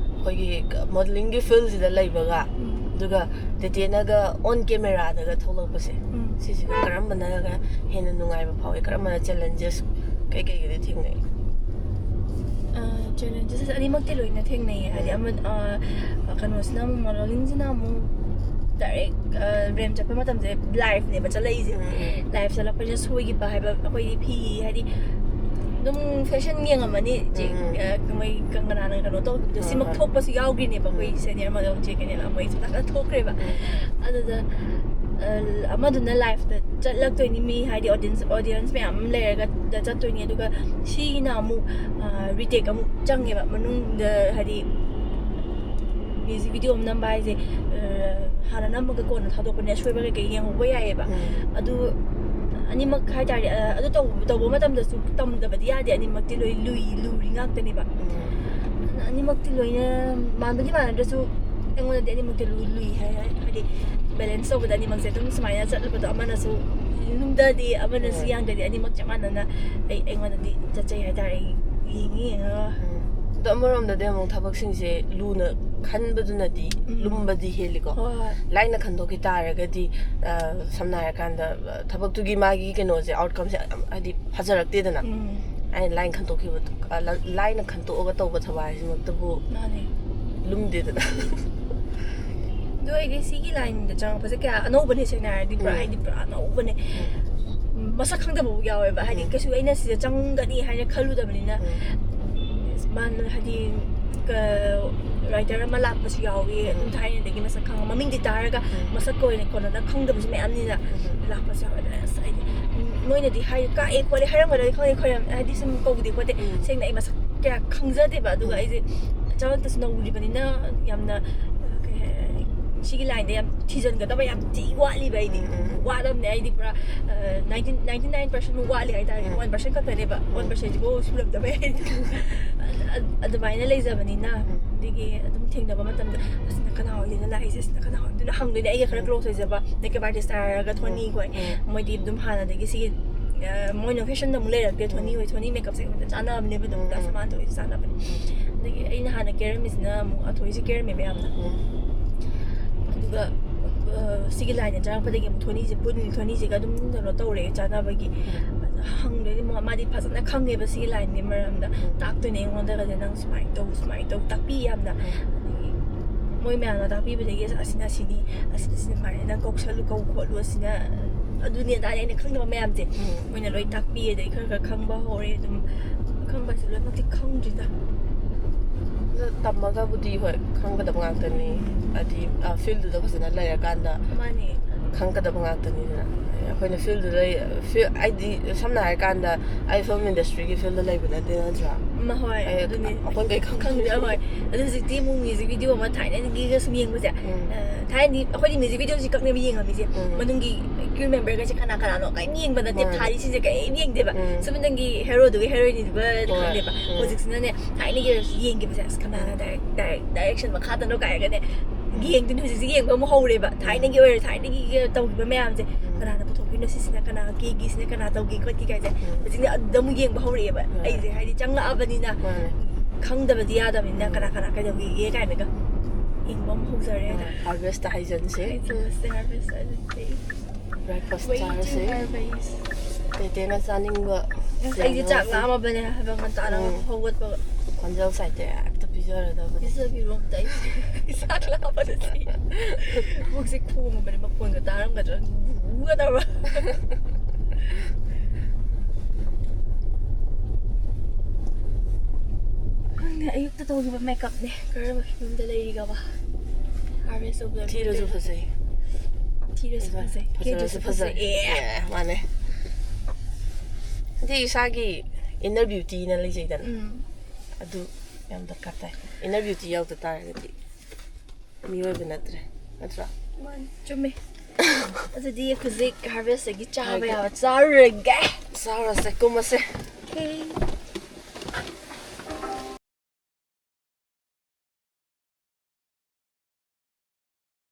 ꯑꯩꯈꯣꯏꯒꯤ ꯃꯣꯗꯦꯂꯤꯡꯒꯤ ꯐꯤꯜꯁꯤꯗ ꯂꯩꯕꯒ, ꯑꯗꯨꯒ ꯇꯦꯇꯦꯅꯒ ꯑꯣꯟ ꯀꯦꯃꯦꯔꯥꯗꯒ ꯊꯣꯛꯂꯛꯄꯁꯦ, ꯎꯝ꯫ ꯁꯤꯁꯤꯒ ꯀꯔꯝꯕꯅꯒ ꯍꯦꯟꯅ ꯅꯨꯡꯉꯥꯏꯕ ꯐꯥꯎꯏ? ꯀꯔꯝꯕꯅ ꯆꯦꯂꯦꯟꯖꯦꯁ ꯀꯩꯀꯩꯒꯗꯤ ꯊꯦꯡꯅꯩ? ꯆꯦꯂꯦꯟꯖꯦꯁ ꯑꯅꯤꯃꯛꯇꯤ ꯂꯣꯏꯅ ꯊꯦꯡꯅꯩꯌꯦ꯫ ꯍꯥꯏꯗꯤ ꯑꯃ, ꯑ, ꯀꯩꯅꯣꯁꯤꯅ ꯑꯃꯨꯛ, ꯃꯣꯗꯦꯂꯤꯡꯁꯤꯅ ꯑꯃꯨꯛ ꯗꯥꯏꯔꯦꯛ ꯔꯦꯝ ꯆꯠꯄ ꯃꯇꯝꯁꯦ ꯂꯥꯏꯐꯅꯦꯕ ꯆꯠꯂꯛꯏꯁꯦ꯫ ꯎꯝ, ꯎꯝ꯫ ꯂꯥꯏꯐ ꯆꯠꯂꯛꯄꯁꯤꯅ ꯁꯣꯏꯈꯤꯕ ꯍꯥꯏꯕ, ꯑꯩꯈꯣꯏꯗꯤ ꯐꯤ ꯍꯥꯏꯗꯤ ꯑꯗꯨꯝ ꯐꯦꯁꯟ ꯌꯦꯡꯉꯝꯃꯅꯤ ꯆꯦ꯫ ꯎꯝ, ꯎꯝ꯫ ꯑ, ꯃꯣꯏ ꯀꯪꯒꯅꯥꯅ ꯀꯩꯅꯣ ꯇꯧꯈꯤꯕꯗꯣ, ꯍꯣꯏ, ꯁꯤꯃꯛ ꯍꯣꯏ꯫ ꯊꯣꯛꯄꯁꯨ ꯌꯥꯎꯈ꯭ꯔꯤꯅꯦꯕ꯫ ꯑꯩꯈꯣꯏ ꯎꯝ꯫ ꯁꯦꯅꯤꯌꯔ ꯃꯣꯗꯦꯜ ꯆꯦ ꯀꯩꯅꯦꯅ ꯃꯣꯏ ꯁꯨꯝ ꯇꯥꯛꯇ ꯊꯣꯛꯈ꯭ꯔꯦꯕ꯫ ꯎꯝ꯫ ꯑꯗꯨꯗ, ꯑ, ꯑꯃꯗꯨꯅ ꯂꯥꯏꯐꯇ ꯆꯠꯂꯛꯇꯣꯏꯅꯤ, ꯃꯤ ꯍꯥꯏꯗꯤ ꯑꯣꯗꯤꯌꯟꯁ, ꯑꯣꯗꯤꯌꯟꯁ ꯃꯌꯥꯝ ꯑꯃ ꯂꯩꯔꯒ ꯆꯠꯇꯣꯏꯅꯤ꯫ ꯑꯗꯨꯒ ꯁꯤꯒꯤꯅ ꯑꯃꯨꯛ, ꯑ, ꯔꯤꯇꯦꯛ ꯑꯃꯨꯛ ꯆꯪꯉꯦꯕ ꯃꯅꯨꯡꯗ, ꯍꯥꯏꯗꯤ ꯃ꯭ꯌꯨꯖꯤꯛ ꯚꯤꯗꯤꯑꯣ ꯑꯃ ꯅꯝꯕ ꯍꯥꯏꯁꯦ, ꯑ, ꯍꯥꯟꯅ ꯅꯝꯃꯒ ꯀꯣꯟꯅ ꯊꯥꯗꯣꯛꯄꯅꯦ, ꯑꯁꯣꯏꯕ ꯀꯩꯀꯩ ꯌꯦꯡꯍꯧꯕ ꯌꯥꯏꯑꯕ꯫ ꯎꯝ꯫ ꯑꯗꯨ ꯑꯅꯤꯃꯛ ꯍꯥꯏꯇꯥꯔꯦ, ꯑ, ꯑꯗꯨ ꯇꯧꯕ, ꯇꯧꯕ ꯃꯇꯝꯗꯁꯨ ꯇꯝꯗꯕꯗꯤ ꯌꯥꯗꯦ꯫ ꯑꯅꯤꯃꯛꯇꯤ ꯂꯣꯏ ꯂꯨꯏ, ꯂꯨꯔꯤ ꯉꯥꯛꯇꯅꯦꯕ꯫ ꯎꯝ꯫ ꯑꯗꯨꯅ ꯑꯅꯤꯃꯛꯇꯤ ꯂꯣꯏꯅ ꯃꯥꯟꯕꯗꯤ ꯃꯥꯟꯅꯗ꯭ꯔꯁꯨ ꯑꯩꯉꯣꯟꯗꯗꯤ ꯑꯅꯤꯃꯛꯇꯤ ꯂꯨ-, ꯂꯨꯏ ꯍꯥꯏ, ꯍꯥꯏ-, ꯍꯥꯏꯗꯤ ꯕꯦꯂꯦꯟꯁ ꯇꯧꯕꯗ ꯑꯅꯤꯃꯛꯁꯦ ꯑꯗꯨꯝ ꯁꯨꯃꯥꯏꯅ ꯆꯠꯂꯕꯗꯣ, ꯑꯃꯅꯁꯨ ꯂꯨꯝꯗꯗꯤ ꯑꯃꯅꯁꯨ ꯍꯣꯏ꯫ ꯌꯥꯡꯗꯗꯤ ꯑꯅꯤꯃꯛ ꯆꯞ ꯃꯥꯟꯅꯅ ꯑꯩ, ꯑꯩꯉꯣꯟꯗꯗꯤ ꯆꯠꯆꯩ ꯍꯥꯏꯇꯥꯔꯦ꯫ ꯑꯩ ꯌꯦꯡꯉꯤ ꯌꯦꯡꯉꯒ꯫ ꯎꯝ꯫ ꯑꯗꯣ ꯑꯃꯔꯣꯝꯗꯗꯤ ꯑꯃꯨꯛ ꯊꯕꯛꯁꯤꯡꯁꯦ ꯂꯨꯅ ꯈꯟꯕꯗꯨꯅꯗꯤ ꯎꯝ꯫ ꯂꯨꯝꯕꯗꯤ ꯍꯦꯜꯂꯤꯀꯣ꯫ ꯍꯣꯏ, ꯍꯣꯏ꯫ ꯂꯥꯏꯅ ꯈꯟꯗꯣꯛꯈꯤ ꯇꯥꯔꯒꯗꯤ, ꯑ, ꯁꯝꯅ ꯍꯥꯏꯔꯀꯥꯟꯗ, ꯑ, ꯊꯕꯛꯇꯨꯒꯤ ꯃꯥꯒꯤ ꯀꯩꯅꯣꯁꯦ, ꯑꯥꯎꯠꯀꯝꯁꯦ ꯌꯥꯝ, ꯍꯥꯏꯗꯤ ꯐꯖꯔꯛꯇꯦꯗꯅ꯫ ꯎꯝ꯫ ꯑꯩꯅ ꯂꯥꯏꯅ ꯈꯟꯗꯣꯛꯈꯤꯕ, ꯑ, ꯂ-, ꯂꯥꯏꯅ ꯈꯟꯇꯣꯛꯑꯒ ꯇꯧꯕ ꯊꯕꯛ ꯍꯥꯏꯁꯤꯃꯛꯇꯕꯨ ꯃꯥꯅꯦ꯫ ꯂꯨꯝꯗꯦꯗꯅ꯫ ꯑꯗꯨ ꯑꯩꯗꯤ ꯁꯤꯒꯤ ꯂꯥꯏꯟꯗ ꯆꯪꯉꯛꯄꯁꯦ ꯀꯌꯥ ꯑꯅꯧꯕꯅꯦ, ꯁꯦꯡꯅ ꯍꯥꯏꯔꯗꯤ ꯄꯨꯔꯥ, ꯎꯝ꯫ ꯍꯥꯏꯗꯤ ꯄꯨꯔꯥ ꯑꯅꯧꯕꯅꯦ꯫ ꯎꯝ, ꯃꯁꯛ ꯈꯪꯗꯕꯕꯨ ꯌꯥꯎꯋꯦꯕ꯫ ꯍꯥꯏꯗꯤ ꯎꯝ꯫ ꯀꯩꯁꯨ ꯑꯩꯅ ꯁꯤꯗ ꯆꯪꯒꯅꯤ ꯍꯥꯏꯅ ꯈꯜꯂꯨꯗꯕꯅꯤꯅ, ꯎꯝ꯫ ꯃꯥꯅ ꯍꯥꯏꯗꯤ, ꯀ-, ꯔꯥꯏꯇꯔ ꯑꯃ ꯂꯥꯛꯄꯁꯨ ꯌꯥꯎꯋꯤ꯫ ꯑꯗꯨꯝ ꯎꯝ꯫ ꯊꯥꯏꯅꯗꯒꯤ ꯃꯁꯛ ꯈꯪꯕ, ꯃꯃꯤꯡꯗꯤ ꯇꯥꯔꯒ ꯎꯝ꯫ ꯃꯁꯛꯀ ꯑꯣꯏꯅ ꯀꯣꯟꯅꯅ ꯈꯪꯗꯕꯁꯨ ꯃꯌꯥꯝꯅꯤꯅ ꯎꯝ꯫ ꯂꯥꯛꯄꯁꯨ ꯌꯥꯎꯋꯦ꯫ ꯑꯗ ꯑꯁ ꯑꯩꯗꯤ, ꯎꯝ, ꯃꯣꯏꯅꯗꯤ ꯍꯥꯏ, ꯀꯛꯑꯦ ꯈꯣꯠꯂꯦ ꯍꯥꯏꯔꯝꯒꯗ꯭ꯔꯗꯤ ꯈꯪꯗꯦ, ꯈꯣꯏꯔꯝ-, ꯍꯥꯏꯗꯤ ꯁꯨꯝ ꯀꯧꯗꯦ ꯈꯣꯠꯇꯦ꯫ ꯎꯝ꯫ ꯁꯦꯡꯅ ꯑꯩ ꯃꯁꯛ ꯀꯌꯥ ꯈꯪꯖꯗꯦꯕ꯫ ꯑꯗꯨꯒ ꯎꯝ꯫ ꯑꯩꯁꯦ ꯆꯥꯎꯔꯛꯇꯁꯨ ꯅꯧꯔꯤꯕꯅꯤꯅ ꯌꯥꯝꯅ, ꯀꯩ ꯍꯥꯏ-, ꯁꯤꯒꯤ ꯂꯥꯏꯟꯗ ꯌꯥꯝ ꯊꯤꯖꯤꯟꯒꯗꯕ ꯌꯥꯝ ꯊꯤ ꯋꯥꯠꯂꯤꯕ ꯑꯩꯗꯤ꯫ ꯎꯝ, ꯎꯝ, ꯎꯝ꯫ ꯋꯥꯠꯂꯝꯅꯦ ꯑꯩꯗꯤ ꯄꯨꯔꯥ, ꯑ, ninety, ninety nine percent ꯃꯨꯛ ꯋꯥꯠꯂꯤ ꯍꯥꯏꯇꯥꯔꯦ꯫ ꯎꯝ꯫ One percent ꯈꯛꯇꯅꯦꯕ꯫ ꯎꯝ꯫ One percent ꯁꯤꯕꯨ ꯁꯨꯔꯝꯗꯕ ꯌꯥꯏ꯫ ꯑ-, ꯑꯗꯨꯃꯥꯏꯅ ꯂꯩꯖꯕꯅꯤꯅ, ꯎꯝ꯫ ꯑꯗꯒꯤ ꯑꯗꯨꯝ ꯊꯦꯡꯅꯕ ꯃꯇꯝꯗ, "ꯑꯁ, ꯅꯪ ꯀꯅꯥ ꯑꯣꯏꯗꯣꯏꯅꯣ ꯂꯥꯛꯏꯁꯦ? ꯑꯁ, ꯅꯪ ꯀꯅꯥ ꯑꯣꯏꯗꯣꯏꯅꯣ?" ꯍꯪꯗꯣꯏꯅꯦ ꯑꯩꯒ ꯈꯔ ꯎꯝ꯫ ꯀ꯭ꯂꯣꯁ ꯑꯣꯏꯖꯕ ꯃꯦꯀꯞ ꯑꯥꯔꯇꯤꯁ ꯍꯥꯏꯔꯒ ꯊꯣꯅꯤ ꯎꯝ꯫ ꯈꯣꯏ꯫ ꯎꯝ꯫ ꯃꯣꯏꯗꯤ ꯑꯗꯨꯝ ꯍꯥꯟꯅꯗꯒꯤ ꯁꯤꯒꯤ ꯃꯣꯏꯅ ꯐꯦꯁꯟꯗ ꯑꯃꯨꯛ ꯂꯩꯔꯛꯇꯦ꯫ ꯊꯣꯅꯤ ꯍꯣꯏ, ꯊꯣꯅꯤ ꯃꯦꯀꯞꯁꯦ ꯑꯩꯉꯣꯟꯗ ꯆꯥꯟꯅꯕꯅꯦꯕ ꯑꯗꯨꯝ꯫ ꯗꯥ ꯁꯃꯥꯟꯊ ꯍꯣꯏꯁꯨ ꯆꯥꯟꯅꯕꯅꯦ꯫ ꯑꯗꯒꯤ ꯑꯩꯅ ꯍꯥꯟꯅ ꯀꯦꯔꯝꯃꯤꯁꯤꯅ ꯑꯃꯨꯛ ꯑꯊꯣꯏꯁꯦ ꯀꯦꯔꯝꯃꯦꯕ ꯌꯥꯝꯅ꯫ ꯑꯗꯨꯒ ꯑ, ꯁꯤꯒꯤ ꯂꯥꯏꯟꯗ ꯆꯪꯉꯛꯄꯗꯒꯤ ꯑꯃꯨꯛ ꯊꯣꯅꯤꯁꯦ ꯄꯨꯟ ꯊꯣꯅꯤꯁꯦꯒ ꯑꯗꯨꯝ ꯀꯩꯅꯣ ꯇꯧꯔꯦ, ꯆꯥꯟꯅꯕꯒꯤ꯫ ꯑꯗ ꯍꯪꯗꯣꯏꯅꯤ, ꯃꯥ- ꯃꯥꯗꯤ ꯐꯖꯅ ꯈꯪꯉꯦꯕ ꯁꯤꯒꯤ ꯂꯥꯏꯟꯒꯤ ꯃꯔꯝꯗ꯫ ꯇꯥꯛꯇꯣꯏꯅꯦ ꯑꯩꯉꯣꯟꯗꯒꯁꯦ, "ꯅꯪ ꯁꯨꯃꯥꯏꯅ ꯇꯧ, ꯁꯨꯃꯥꯏꯅ ꯇꯧ", ꯇꯥꯛꯄꯤ ꯌꯥꯝꯅ꯫ ꯑꯗꯒꯤ ꯃꯣꯏ ꯃꯌꯥꯝꯅ ꯇꯥꯛꯄꯤꯕꯗꯒꯤ "ꯑꯁꯤꯅ ꯁꯤꯅꯤ, ꯑꯁꯤꯅ ꯁꯤꯅꯤ, ꯁꯨꯃꯥꯏꯅ ꯅꯪ ꯀꯧꯁꯜꯂꯨ, ꯀꯧ ꯈꯣꯠꯂꯨ, ꯑꯁꯤꯅ ꯑꯗꯨꯅꯤ ꯑꯗꯥꯅꯤ", ꯑꯩꯅ ꯈꯪꯗꯕ ꯃꯌꯥꯝꯁꯦ ꯃꯣꯏꯅ ꯂꯣꯏ ꯇꯥꯛꯄꯤ꯫ ꯑꯗꯩ ꯈꯔ ꯈꯔ ꯈꯪꯕ ꯍꯧꯔꯦ ꯑꯗꯨꯝ꯫ ꯈꯪꯕ ꯍꯥꯏꯁꯦ ꯂꯣꯏꯅꯃꯛꯇꯤ ꯈꯪꯗ꯭ꯔꯤꯗ꯫ ꯑꯗꯣ ꯇꯝꯃꯒꯕꯨꯗꯤ ꯍꯣꯏ ꯈꯪꯒꯗꯕ ꯉꯥꯛꯇꯅꯤ꯫ ꯍꯥꯏꯗꯤ ꯑ, ꯐꯤꯜꯗꯨꯗ ꯐꯖꯅ ꯂꯩꯔꯀꯥꯟꯗ ꯃꯥꯅꯦ꯫ ꯈꯪꯒꯗꯕ ꯉꯥꯛꯇꯅꯤꯗꯅ꯫ ꯑꯩꯈꯣꯏꯅ ꯐꯤꯜꯗꯨꯗ ꯂꯩ-, ꯐꯤ-, ꯍꯥꯏꯗꯤ ꯁꯝꯅ ꯍꯥꯏꯔꯀꯥꯟꯗ ꯑꯩ ꯐꯤꯜꯝ ꯏꯟꯗꯁꯇ꯭ꯔꯤꯒꯤ ꯐꯤꯜꯗ ꯂꯩꯕ ꯅꯠꯇꯦ, ꯅꯠꯇ꯭ꯔꯥ? ꯃꯥ ꯍꯣꯏ, ꯑꯩ-, ꯑꯗꯨꯅꯦ꯫ ꯑꯩꯈꯣꯏ ꯀꯩ ꯈꯪ- ꯈꯪꯗꯦ, ꯍꯣꯏ꯫ ꯑꯗꯣ ꯍꯧꯖꯤꯛꯇꯤ ꯑꯃꯨꯛ ꯃ꯭ꯌꯨꯖꯤꯛ ꯚꯤꯗꯤꯑꯣ ꯑꯃ ꯊꯥꯏꯅꯒꯤꯒ ꯁꯨꯝ ꯌꯦꯡꯕꯁꯦ, ꯎꯝ꯫ ꯑ, ꯊꯥꯏꯅꯗꯤ ꯑꯩꯈꯣꯏꯗꯤ ꯃ꯭ꯌꯨꯖꯤꯛ ꯚꯤꯗꯤꯑꯣꯁꯤ ꯀꯛꯅꯦꯕ ꯌꯦꯡꯉꯝꯃꯤꯁꯦ꯫ ꯎꯝ꯫ ꯃꯅꯨꯡꯒꯤ ꯀ꯭ꯔꯤꯎ ꯃꯦꯝꯕꯔꯒꯁꯦ ꯀꯅꯥ ꯀꯅꯥꯅꯣ ꯀꯔꯤꯝ ꯌꯦꯡꯕ ꯅꯠꯇꯦ꯫ ꯃꯥꯅꯦ꯫ ꯊꯥꯔꯤꯁꯤꯡꯁꯦ ꯀꯔꯤꯝ ꯌꯦꯡꯗꯦꯕ꯫ ꯎꯝ꯫ ꯁꯨꯞꯅꯇꯪꯒꯤ ꯍꯦꯔꯣꯗꯨꯒ ꯍꯦꯔꯣꯏꯅꯤꯗꯨꯒ ꯍꯣꯏ꯫ ꯈꯪꯗꯦꯕ꯫ ꯎꯝ꯫ ꯍꯧꯖꯤꯛꯁꯤꯅꯅꯦ, ꯊꯥꯏꯅꯒꯤ ꯌꯦꯡꯈꯤꯕꯁꯦ, "ꯑꯁ, ꯀꯅꯥꯅ ꯗꯥꯏꯔꯦꯛ-, ꯗꯥꯏꯔꯦꯛ-, ꯗꯥꯏꯔꯦꯛꯁꯟ ꯃꯈꯥꯗꯅꯣ?" ꯀꯥꯏꯔꯒꯅꯦ ꯌꯦꯡꯗꯣꯏꯅꯦ꯫ ꯍꯧꯖꯤꯛꯁꯤ ꯌꯦꯡꯕ ꯑꯃꯨꯛ ꯍꯧꯔꯦꯕ꯫ ꯊꯥꯏꯅꯒꯤ ꯑꯣꯏꯔꯣ, ꯊꯥꯏꯅꯒꯤ ꯇꯧꯈꯤꯕ ꯃꯌꯥꯝꯁꯦ, ꯀꯅꯥꯅ ꯄꯨꯊꯣꯛꯈꯤꯅꯣ, ꯁꯤꯁꯤꯅ ꯀꯅꯥ ꯀꯦꯒꯤ, ꯁꯤꯅ ꯀꯅꯥ ꯇꯧꯒꯤ ꯈꯣꯠꯀꯤ ꯀꯥꯏꯁꯦ, ꯎꯝ꯫ ꯍꯧꯖꯤꯛꯅ ꯑꯗꯨꯗ ꯑꯃꯨꯛ ꯌꯦꯡꯕ ꯍꯧꯔꯛꯑꯦꯕ꯫ ꯍꯣꯏ꯫ ꯑꯩꯁꯦ ꯍꯥꯏꯗꯤ ꯆꯪꯉꯛꯑꯕꯅꯤꯅ ꯃꯥꯅꯦ꯫ ꯈꯪꯗꯕꯗꯤ ꯌꯥꯗꯕꯅꯤꯅ, ꯀꯅꯥ ꯀꯅꯥ ꯀꯩꯗꯧꯈꯤꯒꯦ ꯀꯥꯏꯅꯒ ꯌꯦꯡꯕ ꯑꯃꯨꯛ ꯍꯧꯖꯔꯦ꯫ ꯍꯥꯔꯚꯦꯁꯇ ꯍꯥꯏꯖꯟꯁꯦ꯫ ꯍꯥꯏꯖꯟꯁꯦ, ꯍꯥꯔꯚꯦꯁ ꯍꯥꯏꯖꯟꯁꯦ꯫ ꯕ꯭ꯔꯦꯛꯐꯥꯁ Way to ꯆꯥꯔꯁꯦ꯫ harvest. ꯇꯦꯇꯦꯅ ꯆꯥꯅꯤꯡꯕ ꯑꯁ, ꯑꯩꯗꯤ ꯆꯥꯛ ꯂꯥꯝꯃꯕꯅꯦ ꯍꯥꯏꯕ, ꯉꯟꯇꯥꯅ ꯎꯝ꯫ ꯍꯧꯒꯠꯄꯒ꯫ ꯈꯣꯟꯖꯦꯜ ꯁꯥꯏꯠꯇ ꯍꯦꯛꯇ ꯄꯤꯖꯔꯗꯕꯅꯦ꯫ ꯄꯤꯖꯕꯤꯔꯣ ꯑꯝꯇ, ꯑꯩ ꯆꯥꯛ ꯂꯥꯝꯕꯅ ꯁꯤ꯫ ꯄꯨꯛꯁꯦ ꯈꯣꯡꯉꯕꯅꯦ, ꯃꯈꯣꯟꯒ ꯇꯥꯔꯝꯒꯗ꯭ꯔꯥ? ꯒꯨꯒꯨꯒ ꯇꯧꯔ꯫ ꯈꯪꯗꯦ, ꯑꯌꯨꯛꯇ ꯇꯧꯈꯤꯕ ꯃꯦꯀꯞꯅꯦ꯫ ꯀꯔꯝꯕ ꯐꯤꯕꯝꯗ ꯂꯩꯔꯤꯒꯕ? ꯍꯥꯔꯚꯦꯁ ꯇꯧꯕꯗ ꯊꯤꯔꯁꯨ ꯐꯖꯩ꯫ ꯊꯤꯔꯁꯨ ꯐꯖꯩ, ꯐꯖꯔꯁꯨ ꯀꯦꯗ꯭ꯔꯁꯨ ꯐꯖꯩ꯫ ꯐꯖꯩ꯫ ꯑꯦ꯫ ꯑꯦ, ꯃꯥꯅꯦ꯫ ꯑꯗꯩ ꯏꯁꯥꯒꯤ inner beautyꯅ ꯂꯩꯖꯩꯗꯅ꯫ ꯎꯝ꯫ ꯑꯗꯨ ꯌꯥꯝ ꯗꯔꯀꯥꯔ ꯇꯥꯏ꯫ Inner beauty ꯌꯥꯎꯗ ꯇꯥꯔꯒꯗꯤ ꯃꯤꯑꯣꯏꯕ ꯅꯠꯇ꯭ꯔꯦ, ꯅꯠꯇ꯭ꯔꯥ? ꯃꯥꯅꯤ, ꯆꯨꯝꯃꯦ꯫ ꯑꯗꯨꯗꯤ ꯍꯧꯖꯤꯛ ꯍꯥꯔꯚꯦꯁꯇꯒꯤ ꯆꯥꯕ ꯌꯥꯕ ꯆꯥꯔꯨꯔꯒꯦ꯫ ꯆꯥꯎꯔꯁꯦ, ꯀꯨꯝꯃꯁꯦ꯫ Okay.